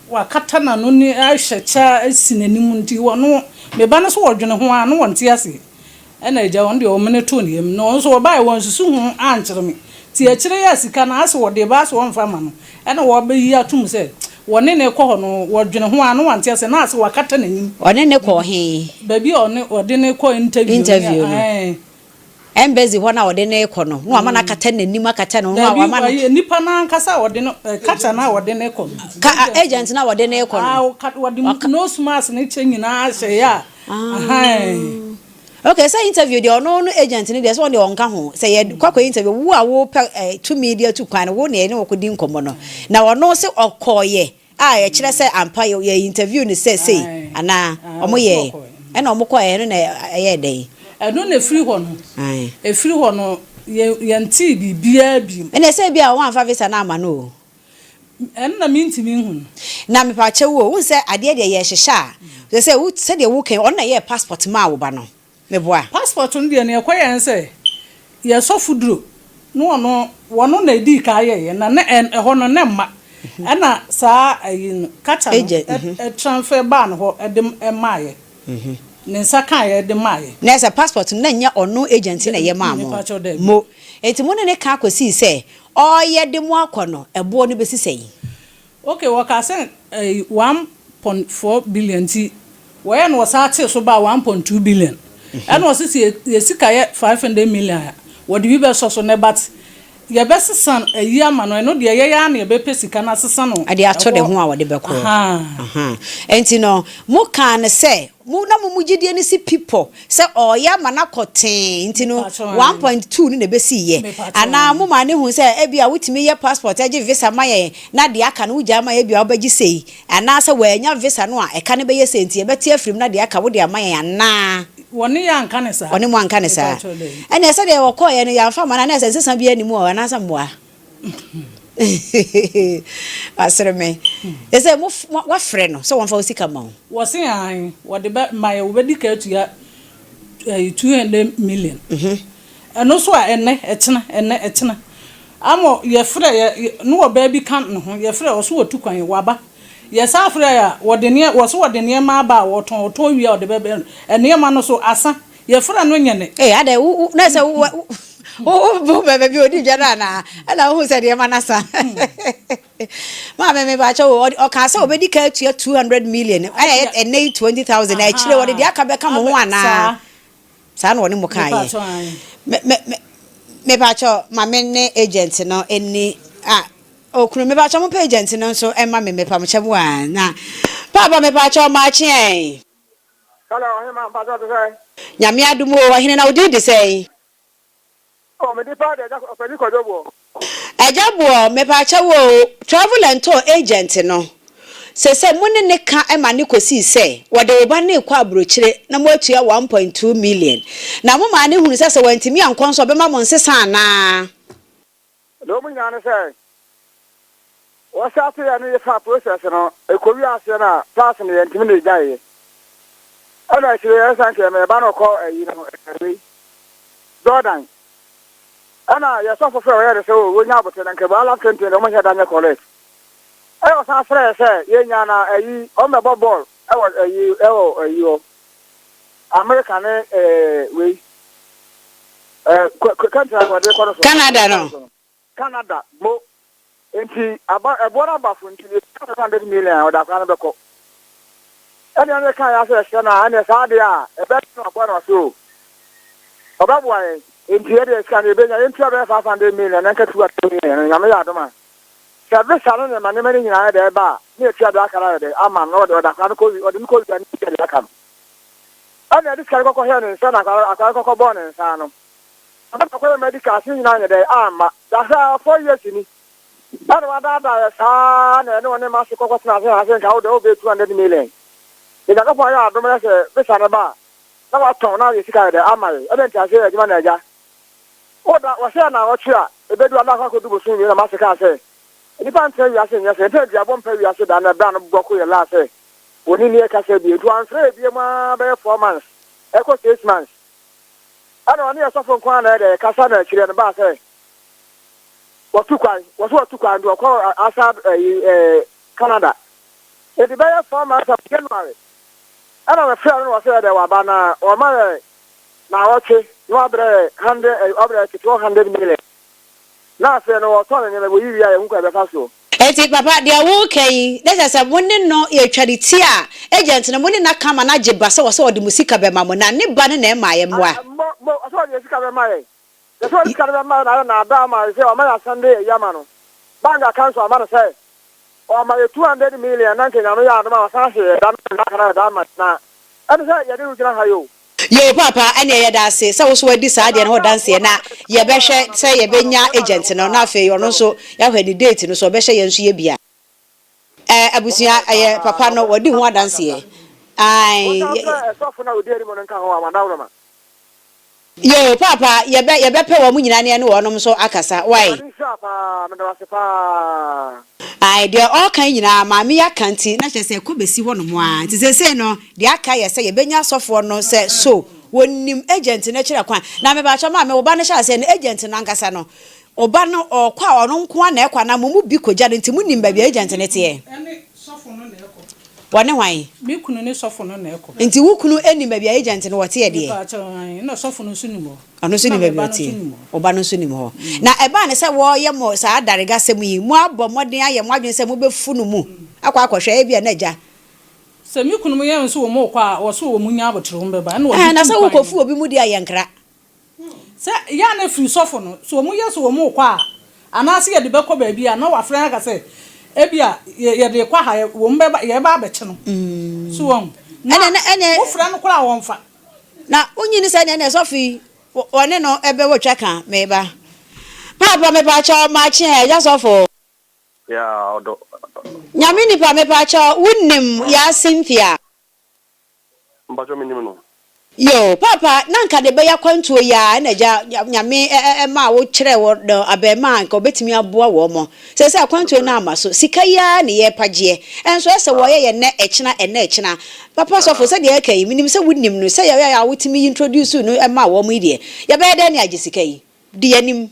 wakata n'ano ne ahyɛ kyɛ asi n'anim nti ɔno me ba no so ɔdwene ho ara na ɔnte aseɛ. Ɛna agya ɔno deɛ ɔmene too ne yam na ɔno nso ɔbaeɛ wansusu ho ankyerɛ me nti akyire yi a sika no ase wɔde ba ase wɔmfa ma no ɛna wɔbɛyi atom sɛ Wɔne no rekɔ hɔ no, wɔdwene ho a, na wante aseɛ, na ase wakata n'anim. Ɔne no kɔɔ he? Baabi a ɔne, wɔde no rekɔ interview no. Interview no. Ɛɛ. Embassy hɔ no a ɔde no rekɔ no, na wama no akata n'anim, akata ne ho, na Daabi, wama no. ɔyɛ nipa no ankasa a wɔde no, eh, culture no a wɔde no rekɔ no. Ka, a, agent no a wɔde no rekɔ no. Ah, ɔka, wɔde Waka. nose mask ne kyɛ nyinaa hyɛeɛ a, ahan. Ok, sɛ interview deɛ ɔno no agent no deɛ sɛ ɔno deɛ ɔnka ho, sɛ yɛ kɔ akɔyɛ interview, wo a wopɛ eh, tumi de atu kwan no, wo na yɛne wo kɔdi nkɔmmɔ no. Na ɔno se ɔkɔɔyɛ a ɛkyerɛ sɛ ampa yɛ yɛ interview no sɛ sei Ae, anaa ae, ɔmo ɔse yɛɛ, ɔkɔɔyɛ. ɛna ɔmo kɔɔyɛ ɛno na ɛyɛɛ dɛn? Ɛno na ɛfiri hɔ no, Ae. ɛfiri hɔ no, yɛ, yɛntee biribiara bio. Ɛnna sɛ ebia wɔamfa visa no amma no o. Ɛno na mentumi nhu no. Na mepakyɛw o, wohu sɛ adeɛ deɛ yɛhyehyɛ a, kyerɛ sɛ wo sɛdeɛ woka yi, ɔno na ɛyɛɛ passport maa wo ba no, meboa? Passport no deɛ nea ɛkɔyɛɛ ne sɛ, yɛn sɔfo duro na ɔno, wɔno na ɛdii kan yɛeɛ, na na ɛn, ɛhɔ no na ɛmma. Ɛna saa ayi no, culture no, Agent, mhm. ɛ, transfer baa ne hɔ de maeɛ. Ne nsa kaeɛ de maeɛ. Na ɛsɛ passport no na ɛnyɛ ɔno agent na ɛyɛ maa mo, Mepakyɛw daabi. mo. Enti mo ne no ka kɔsii sɛ Ɔreyɛ de mo akɔ no, ɛboɔ no bɛsi sɛn? Ok, wɔkaa sɛ ɛyi 1.4 billion nti wɔyɛ no wɔsan tee so baa 1.2 billion ɛna ɔse sɛ yɛ sika yɛ 500 million a wɔde bi bɛsɔ so nɛ but yɛbɛsesa ayi ama no ɛno deɛ yɛn ara na yɛbɛpɛ sika no asesa no De ato ne ɛhɔ ho a wɔde bɛkɔ. ahaa. Ahaa. Enti no, mokaa no sɛ, mo, na mo mo gyidie no si pi pɔ Sɛ ɔreyɛ ama no akɔ tee nti no, 1.2 no na ɛbɛsiiɛ. Anaa momaa no huu sɛ ebia wotumi yɛ passport gye visa ma yɛn na deɛ aka no wogyae ma yɛn ebia wobɛgye sei. Anaa sɛ wannya visa no a, ɛka no bɛyɛ sei nti yɛbɛte afiri mu na deɛ aka wode ama yɛn anaa? Wɔne yɛn anka no saa. Wɔne mo anka no saa. Ɛnneɛ sɛdeɛ wɔkɔeɛ no yɛamfa amma no a, na ɛsɛ nsesa biara nni mu ɔ, anaasɛ mmoa? Wasere me. Te sɛ mo wafrɛ no sɛ wɔmfa wo sika ma wo. Wɔse aane, wɔde bɛ ma yɛ, wɔbɛdi ka atua ɛyi 200 million. Ɛno nso a ɛnɛ, ɛkyena, ɛnɛ, ɛkyena. Ama yɛfrɛ yɛ, ne ɔbaa bi ka ne ho, yɛfrɛ ɔse watu kwan, waba. Yɛsan frɛ a, wɔde nneɛ, wɔse wɔde nneɛma aba a wɔtɔn, ɔtɔn wie a ɔde bɛbrɛ no. Nneɛma no so asa, Yɛfrɛ no nyɛ ne. Ee, adɛn, wo, wo, na sɛ wo, wo, wo, wo bɛ baabi a ɔdi dwa no anaa? Ɛna wohu sɛ nneɛma no asa. Maame, mepakyɛ wo, ɔkaa sɛ ɔbɛdi ka atua 200 million, ɛyɛ ɛnɛ yi 20,000, na akyire wɔde deɛ aka bɛka mo ho anaa? Saa na ɔne mo kaeɛ. Me, me, me, mepakyɛ ma me ne agent no ɛni, ah, okunu, mepakyɛ mo pɛ agent no nso ɛma me, mepakyɛ mo a, na, paapa, mepakyɛ ɔmaakye ɛn. Hello, ɔhema, mpakyɛ ɔte sɛn? Nyame adom o, ɔhene na wo din de sɛn? Oh, me din paa de Agya Ɔpanin Kwadwo Boɔ. Agya Boɔ, mepakyɛw o, travel and tour agent no, sesei mo ne no ka ma no kosii sɛ wɔde wo ba no rekɔ abrokyire na moatua 1.2 million, na mo maa no hunu sɛ sɛ wantumi ankɔ nso ɔbɛma mo nsesa anaa? Deɛ wɔn nyinaa ne sɛ wɔsate yɛ no yɛfaa process no ɛkɔwie aseɛ no a pass no yɛntumi na yɛgyaeɛ ɛna akyire yɛ san kɛ mɛba no kɔ ayi no wei Jordan ɛna yɛ sɔfo frɛ wɔyɛ de sɛ o wɔnya abote no nkɛ bɔ ala kente no wɔn hyɛ da nyɛ correct ɛna ɔsan frɛ sɛ yɛnya na ayi wɔn bɛbɔ bɔɔl ɛwɔ ayi ɛwɔ ayi hɔ America ne ɛɛ wei ɛɛ country a wɔde kɔ no so. Canada no. Canada mo nti aba ɛboɔ no aba so nti yɛ 500 million a ɔde akora no bɛkɔ ɛne ɛne kan yɛ asɛ ɛhyɛ no a ɛne saa adeɛ a ɛbɛ no aboa no ase o ɔbɛboa yɛn nti yɛde sika no yɛbɛnya yɛntua bɛyɛ 500 million na nka 200 million no nyame yɛ adom a sɛ visa no nneɛma nneɛma no nyinaa yɛ dɛ ɛba a ne yɛtua deɛ aka no ayɛ dɛ ama no na ɔde ɔde akora no kɔ ɔde no kɔ wia ne tua deɛ aka no Ɛna ɛde sika no kɔkɔ hwɛɛ ne nsa na akwadaa no kɔkɔ bɔɔ ne nsa ano. Ɛna kɔyɛ medical ase nyinaa nyɛ dɛ amma. Dahwɛ 4 years ni. Ɛna wadaadaa yɛ saa na ɛne ɔne mase kɔkɔ tena ase ase nka wo deɛ wobɛyɛ 200 million. De Nyankopɔn ayɛ adom na sɛ visa no ba a na watɔn na ayɛ sika yɛ dɛ ama yɛ. Ɛna nti ase yɛ adwuma na agya. Woda wɔhyɛ na awɔtwe a ɛbɛdu ada akɔ akɔdu bosom wie na mase kaa sɛ nnipa ntena wiase nyɛ sɛ nti na duabɔ mpa wiase da na ɛberɛ a no bɔko yɛ laa sɛ Wɔne nni ɛkasa bio. Nti wamfrɛ yɛ biom ara bɛyɛ 4 months ɛkɔ 6 months. Ɛna ɔne yɛ sɔfo nko ara na ɛdɛ ɛkasa na akyire no baa sɛ wɔtu kwan. Wɔso wɔtu kwan nti wɔkɔ asa ɛyi ɛɛ Canada. Nti bɛyɛ 4 months of January ɛna mefrɛ no na wɔsɛ ɛdɛ waba na wɔma yɛ naawɔtwe na wabrɛ yɛ hundred ɛyi wabrɛ yɛ ketewa 100 million. Na afei no wɔtɔn ne nneɛma wɔyi wie a yɛhu kwan bɛfa soɔ. Enti papa deɛ woreka yi na kyerɛ sɛ mo ne no yɛtwa ne ti a agent no mo ne no aka ama no agye ba sɛ ɔsɛ ɔde mo sika bɛma mo na ne ba no na ɛmmaeɛ mmoa. Mo mo ɔsɛ ɔde yɛ sika bɛma yɛn yɛsɛ ɔde sika no bɛma yɛn na ayɛ naadaa ama yɛn sɛ ɔma yɛn asɛnde ayi ama no bank account so ama no sɛ ɔma yɛ 200 million na nka Nyame yɛ adom a wasan ahye yɛn da no na aka no ayɛ da ama na ɛne sɛ yɛne no gyina ha yi o. Yoo paapa ɛneɛ yɛda ase sɛ wo so wadi saa adeɛ no ho danseɛ na yɛbɛhwɛ sɛ yɛbɛnya agent no na afei ɔno nso yɛahwɛ ne date no so ɔbɛhyɛ yɛn nso yɛ bi a. Ɛɛ abusua ɛyɛ papa no wadi ho adanseɛ ae. Yoo paapa yɛbɛ yɛbɛpɛ wɔn nyinaa ne yɛne wɔnom nso akasa wai. Ae deɛ ɔɔka yi nyinaa maame yi aka nti na kyerɛ sɛ ɛkɔ bɛsi hɔ nom ara nti seesei no deɛ aka yɛ sɛ yɛbɛnya asɔfoɔ no sɛ so wɔnim agent no akyira kwan na mepakyɛw maame wo ba no hyɛ aseɛ no agent no ankasa no wo ba no ɔɔkɔ a ɔno nko ara na ɛkɔ anaa mo mu bi kɔgya no nti monim baabi a agent no teɛ? Ɛne sɔfo no na ɛkɔ. Wɔne hwan? Me kunu ne sɔfo no na ɛkɔ. Nti wo kunu nim baabi a agent no wɔteɛ deɛ? Mepakyɛw ae ɛna sɔfo no nso nim hɔ. Ɔno nso nim Ɛna me baabi ba a no nso ɔteɛ. nim hɔ. Wo ba no nso nim hɔ. Na ɛbaa no sɛ wɔreyɛ mo saa adaregasɛm yi, moabɔ mmɔden ayɛ mo adwene sɛ mobɛfu no mu akɔ akɔhwɛ, ebia na agya. Sɛ me kunu yɛ nso wɔn rekɔ a, wɔse wɔn nya abotere wɔn bɛba, ɛna Ɛɛ, wɔde na tu sɛ kwan wokɔfu no. obi mu deɛ a, yɛnkra. Sɛ yɛ a na firi sɔfo no, sɛ wɔn yɛ sɛ wɔn rekɔ a, anaase yɛde bɛkɔ baabi a, na wafrɛ aka sɛ, ebia yɛde rekɔ ha, wɔn bɛba, yɛreba abɛkye no. So wɔn? Na Ɛnɛ, na ɛnɛ. wofrɛ no koraa a wɔmfa. Na wonyi ne sɛ neɛ neɛ sɔfo yi wɔne no ɛbɛ wɔ twa ka meba paapa mepakyɛw makye ɛ agya sɔfo. Yeah ɔdɔ. Nyame nipa mepakyɛw wo nim yaa Cynthia. Mpakyɛw me nim no. Yoo paapa na nka de bɛyɛ akwantuo yi aa ɛna agya Nyame maa wo kyerɛɛ wɔ no abɛɛmaa a nka ɔbɛtumi aboa wɔ mo Seesei akwantuo no amma so, sika yi ara ne yɛrepagyeɛ, nso ɛsɛ wɔyɛ yɛ nnɛ ɛkyena, ɛnnɛ ɛkyena. Papa sɔfo, sɛdeɛ ɛreka yi, menim sɛ wonim no, sɛ yɛyɛ a wotumi introduce no maa wɔn yi deɛ, yɛbɛyɛ dɛn ne agye sika yi? Di yɛn anim.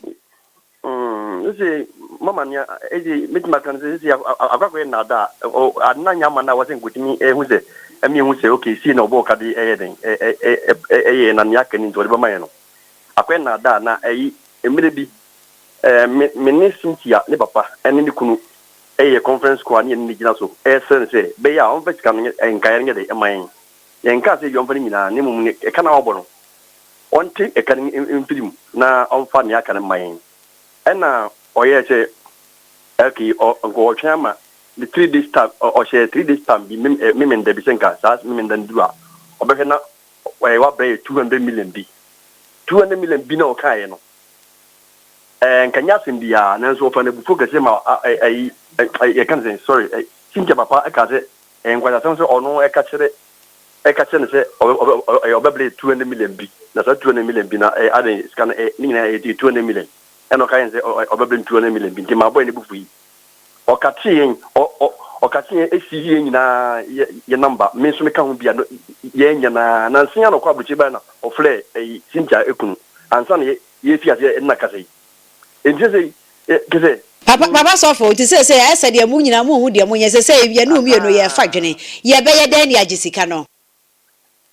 Sese mama nea ese mɛtumi aka no sɛ sese akɔ akɔyɛ nnaadaa ade no anyɛ ama no a wɔsɛ nkotumi ehu sɛ ɛmi ehu sɛ okay sei na ɔbɔɔ ka de ɛyɛ den ɛyɛ na nea aka ni nti ɔde bɛma yɛn no akɔyɛ nnaadaa na ɛyi mmerɛ bi Me me ne Cynthia ne papa ne ne kunu yɛɛ conference call a ne yɛne no gyina so resrɛ no sɛ bɛyɛ a ɔmfa sika no nyɛ nkaeɛ no nyɛ dɛ mma yɛn. Yɛnkaa sɛ ebia ɔmfa ne nyinaa na mmom ne ɛka no a ɔbɔ no, ɔnte ɛka no mfiri mu na ɔmfa nea aka no mma yɛn. Ɛna ɔyɛɛ sɛ okay, ɔ nka ɔretwɛn ama ne 3 days time, ɔhyɛɛ 3 days time bi, mem Memenda bi sɛ nka saa Memenda no duru a, ɔbɛhwɛ na wabrɛ yɛ 200 million bi. 200 million bi na ɔkaeɛ no, Ɛɛ, nka ɛnyɛ asɛm biara, nanso ɔfaa no abufuo kɛseɛ ma ayi, yɛka no sɛn, sorry, Cynthia papa kaa sɛ ɛyɛ nkwaseasɛm sɛ ɔno ɛka kyerɛ, ɛka kyerɛ no sɛ ɔbɛ, ɔbɛ, ɔbɛbrɛ 200 million bi, na saa 200 million bi na ɛyɛ adɛn, sika no, ne nyinaa ɛyɛ 200 million, ɛna ɔka yɛn sɛ ɔbɛbrɛ no 200 million bi, nti maa bɔyɛ ne bo fui. Ɔkatee yɛn, ɔ, ɔ, ɔkatee yɛn, esii yɛn nyinaa yɛ, yɛ number, me nso meka ho bi a, no, yɛn nyɛ naa, nansa yi ara na ɔkɔ aburokyire baeɛ na ɔfrɛɛ ɛyi, Cynthia kunu, ansa na yɛ, Yɛrefi aseɛ nna kasa yi. Enti seesei, kyerɛ sɛ. Papa, papa sɔfo, nti seesei ayɛ sɛ deɛ mo nyinaa monhu deɛ monyɛ, seesei yɛne wo mmienu yɛrefa dwene, yɛbɛyɛ dɛn de agye sika no?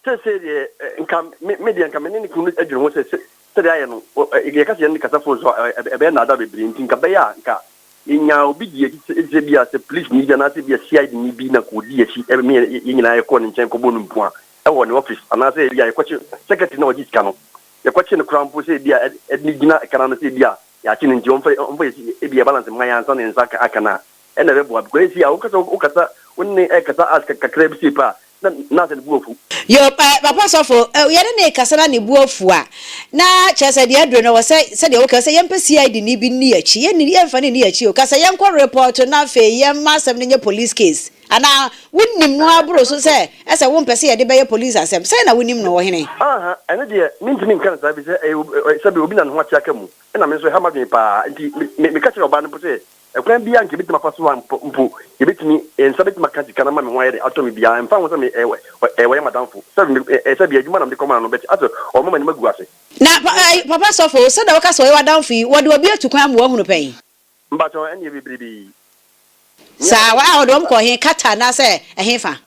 Seesei deɛ, nka me, me deɛ nka me ne ne kunu no adwene ho sɛ, sɛ, sɛdeɛ ayɛ no, yɛka sɛ yɛne no kasa fon so a, ɛbɛyɛ nnaadaa bebree, nti nka ɛbɛyɛ a nka yɛnyaa obi di akyi, sɛ, sɛ ebia sɛ polisini bi anaasɛ ebia CID-ni bi na nka ɔdi akyi, me yɛn nyinaa yɛkɔɔ ne nkyɛn kɔbɔɔ no mpoa wɔ ne office, anaasɛ ebia yɛkɔkye secretary no a ɔgye sika no, Yɛkɔkye no koraa mpo sɛ ebia ɛde no gyina kan ano sɛ ebia yɛakye no nti ɔmfa ɔmfa yɛ si ebia balance mma yɛn ansa na yɛn nsa aka aka no a, ɛna ɛbɛboa because esi a wokasa wokasa wo ne no ɛkasa as kakra bi sei pɛ a na na asɛ ne bo afu. Yo, eh, papa sɔfo, eh, yɛne no rekasa na ne bo afu a, na kyerɛ sɛ deɛ aduro no wɔ sɛ, sɛdeɛ woka sɛ yɛmpɛ CID ni bi nni akyi, yɛnni, yɛmfa no nni akyi o, ka sɛ yɛnkɔ report na afei yɛmma asɛm no nyɛ police case. Anaa wonim no ara boro so sɛ ɛsɛ wompɛ sɛ yɛde bɛyɛ police asɛm? Sɛn na wonim no, ɔhene? Aha, ɛno deɛ mentumi nka no saa efisɛ ɛyɛ ob, ɛ, sɛbe obi na ne ho ate aka mu, ɛna me nso ɛha m'adwene paa. Enti me, me, meka kyerɛɛ ɔbaa no mpo sɛ, ɛkwan biara a anka yɛbɛtumi afa so a mpo, mpo yɛbɛtumi, yɛn nsa bɛtumi aka sika no ama me ho ayɛ den atɔ me biara, ɛmfa ho sɛ me, ɛ, ɛ, ɛ, wɔyɛ m'adamfo. Sɛbe me, ɛ, ɛ, sɛbe adwuma na mede kɔmaa no, but asɛ ɔrema m'anim agu ase. Na, pa, ɛ, papa sɔfo, sɛdeɛ woka sɛ ɔyɛ w'adamfo yi, wɔde obi atu kwan ama woahunu pɛn? Mpakyɛw, ɛnneɛ bebrebe. Saa, a ɔde wɔn kɔ he? Qatar anaasɛ ɛhefa?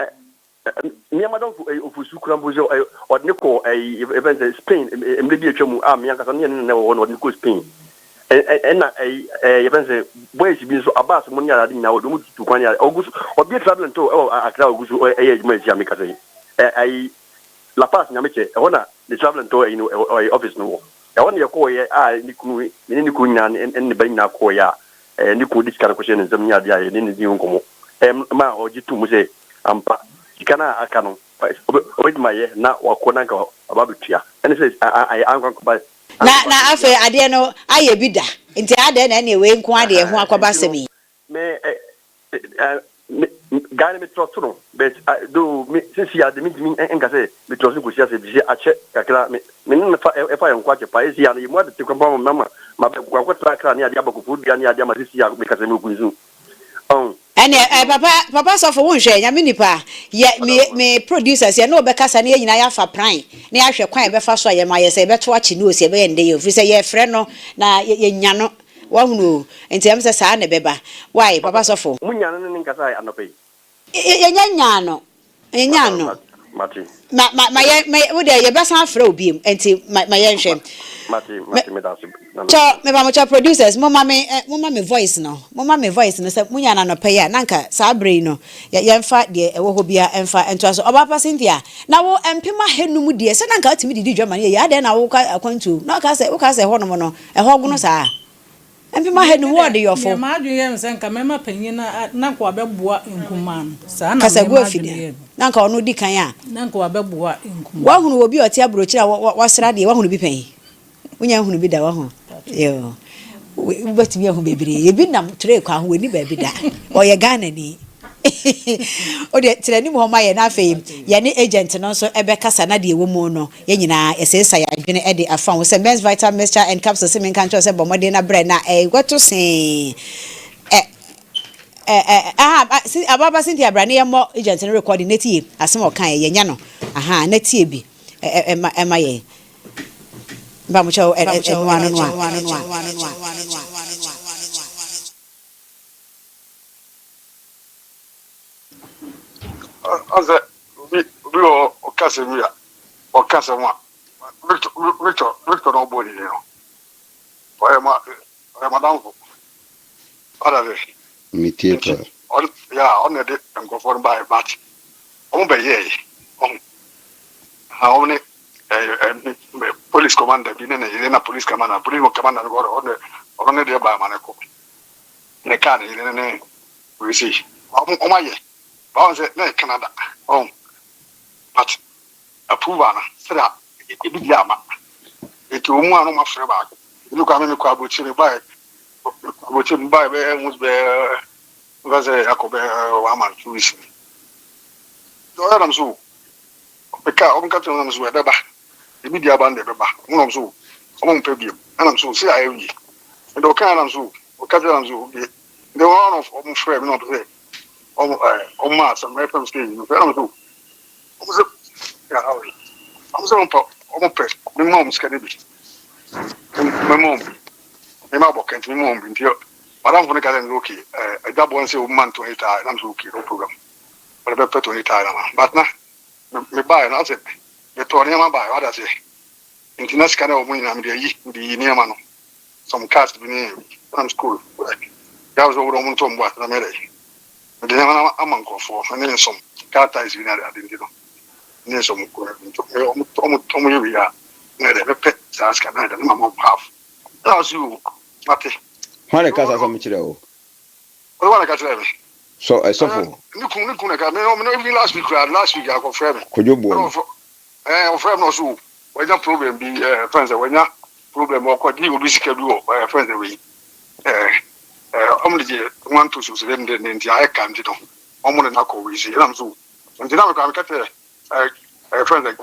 Me ara m'adamfo ɛyi Ofosu koraa mpo sɛ ɔyɛ ɔde no kɔɔ ɛyi yɛfrɛ no sɛ Spain mmerɛ bi a atwa mu a me ankasa ne yɛne no na ɛwɔ hɔ na ɔde no kɔɔ Spain. Ɛna ɛyi ɛɛ yɛfrɛ no sɛ boys bi nso Abbas mo ne ade nyinaa wɔde wɔn tutu kwan ne ade ɔgu so ɔbie travelling tour ɛwɔ Accra ɔgu so ɛyɛ adwuma esi a meka sɛ ɛ ayi La Paz Nyamekyɛ ɛhɔ na ne travelling tour ɛyi no ɛwɔ office no wɔ ɛhɔ na yɛkɔɔyɛ a ne kunu me ne ne kunu nyinaa ne ne ba nyinaa kɔɔyɛ a ɛɛ ne kunu de sika no kɔhyɛ ne nsam ne ade a yɛne ne di ho nkɔmmɔ ɛɛ ma ɔgye to mu sɛ ampa sika no a aka no ɔbɛtumi ayɛ na wakɔ na nka ɔba abɛtua ɛne sɛ ayɛ ankwankɔba Na na afei adeɛ no ayɛ bi da nti adɛn na ɛneɛ wei nko ara deɛ ɛho akɔba Nti asɛm no yi. me eh, eh, me guy no me trust no but uh, though me sisi ade me ntumi nka sɛ me trust no kɔsi ase efisɛ akyɛ kakra me me ne no fa ɛfa yɛn nko akyɛ paa esi ano yɛ mu ade te kwan pa ma ma ma bɛ wakɔtra akra ne ade aba kofo dua ne ade ama sisi a mekasa me okunsu ɔn. Ɛneɛ eh papa papa sɔfo wo nhwɛ nyame nipa yɛ me me producers yɛne wo bɛkasa na yɛn nyinaa yɛafa pran na yɛahwɛ kwan a yɛbɛfa so a yɛma yɛ sɛ yɛbɛto akye no o sɛ yɛbɛyɛ no dɛ yɛ o firi sɛ yɛfrɛ no na yɛnya no wahunu o nti ɛm sɛ saa na ɛbɛba wai papa sɔfo. Mo nyaa no ne ne nkasa anɔpa yi. Yɛnya nyaa no. Yɛnyaa no. Mate. Ma ma ma yɛn ma wo deɛ yɛbɛsan afrɛ wo biem nti ma ma yɛnhwɛ. Mate mate meda ase. Kyɛ mepa mo kyɛ producers mo ma me eh, mo ma me voice no mo ma me voice no sɛ mo nya no anɔpa yi a na nka saa bere yi no yɛ yɛnfa deɛ ɛwɔ hɔ biara ɛnfa ntoa so. Ɔbaapa Cynthia na wo mpem ahanum deɛ sɛ na nka wotumi didi dwa ma no yɛ yie adɛn na woka akwantuo na woka sɛ woka sɛ ɛhɔnom no ɛhɔ gono saa. Mpem ahanum Me wɔ deɛ, ɔdeyɔfo. deɛ m'adwene yɛ me sɛ nka mɛma panyin no a, na nka wabɛboa nkumaa no. Saa na me Kasagu m'adwene afide yɛ me. na nka ɔno di kan a. Na nka wabɛboa nkumaa no. Woahunu obi a ɔte aburokyire a wasra deɛ? Woahunu bi pɛn? Wonya nhunu bi da, wahu? Yoo. Wobɛtumi ahu bebree. Ebi nam tray kwan ho, wɔnni baabi da. Ɔyɛ Ghanani. Wo deɛ, tena anim hɔ ma yɛn na afei yɛne agent no nso bɛkasa na deɛ ɛwɔ mu no, Yɛn nyinaa, yɛseesa yɛn adwene de afa ho sɛ Men's Vital Mixture and Capsules se menka nkyerɛ wo sɛ bɔ mmɔden na brɛ na ɛwɛto see ɛ ɛ ɛ aha a si ababa Cynthia bra ne yɛmmɔ agent no recording na tie asɛm a ɔkaeɛ yɛnya no aha na tie bi ɛ ɛ ɛma ɛma yɛn mpamokyɛw ɛ ɛ ɛnoa no no a. Ɔsɛ obi obi wɔ hɔ ɔka asɛm bi a ɔka asɛm a Victor Victor Victor na ɔbɔ ne din no ɔyɛ ma ɔyɛ madamfo ɔda sɛ Metie nti paa. ɔno ya ɔno na ɛde nkurɔfoɔ no baeɛ but wɔn bɛyɛɛ ɔho ha wɔn ne ɛɛ ɛɛ police commander bi ne ne yere na police commander police commander no ɔno ɔno ɔno ne deɛ baa ma ne kɔ ne kaa ne yere ne ne wei sei wɔn wɔn ayɛ Wahu sɛ na yɛ Canada wahu but approval no sɛdeɛ ebi deɛ ama nti wɔn mu a na wɔn afrɛ baako ebi kɔ ame mekɔ aburokyire mebaeɛ aburokyire mebaeɛ bɛyɛ almost bɛyɛ nfa sɛ akɔ bɛyɛ one month 2 weeks ni ɔyɛ nam so meka wɔn ka kyerɛ nam so ɛbɛba ebi deɛ aba no deɛ ɛbɛba wɔn nam so wɔn mpɛ biem ɛnam so sɛ ayɛ wie nti ɔka nam so ɔka kyerɛ nam so deɛ nti wɔn wɔn frɛ mi na wɔn sɛ Ɔmo ɛɛ ɔmo maa asɛm ɛfɛm sɛ eyi no ɛna mo so ɔmo sɛ yahawe ɔmo sɛ ɔmo pɛ ɔmo pɛ me ma ɔmo sika no bi me ma ɔmo bi me ma bɔ kɛntɛ me ma ɔmo bi nti madamfo no ka sɛ no okay ɛɛ ɛgya bɔ nsɛ ɔmo ma no 20 thousand ɛna mo sɛ okay no problem ɔde bɛ pɛ 20 thousand ama but na me me baeɛ no asɛ me tɔɔ nneɛma baeɛ wada seɛ nti na sika no a ɔmo nyinaa me de ayi me de yi nneɛma no some cars bi ne nam school yà sɛ wɔn ntɔ mbɔ ase na mɛrɛ mede nneɛma no ama nkurɔfoɔ ne some car tyres bi ne ade ade nti no ne some ɔmo ɔmo ɔmo yɛ wei a na yɛ dɛ mɛpɛ saa sika na yɛ dɛ ne ma mo half ɛna ɔsi o mate. Hwan na ɛka saa asɛm kyerɛ wo? Ɔno wa na ɛka kyerɛ me. Sɔ ɛsɔfo. Ne kun ne kun na ɛka me ɔmo even last week koraa last week akɔfrɛ me. Kojo Boɔ no. Ɛɛ ɔfrɛ me na ɔsi o wanya problem bi ɛɛ fɛn sɛ wanya problem ɔkɔgye obi sika bi wɔ ɛɛ fɛn sɛ wei ɛɛ ɛɛ ɔmo de gye one two so sɛ ne ne nti ayɛ ka nti no ɔmo de n'akɔ wei si ɛna so nti na mekɔ ameka kyerɛ ɛɛ ɛɛ fɛn sɛ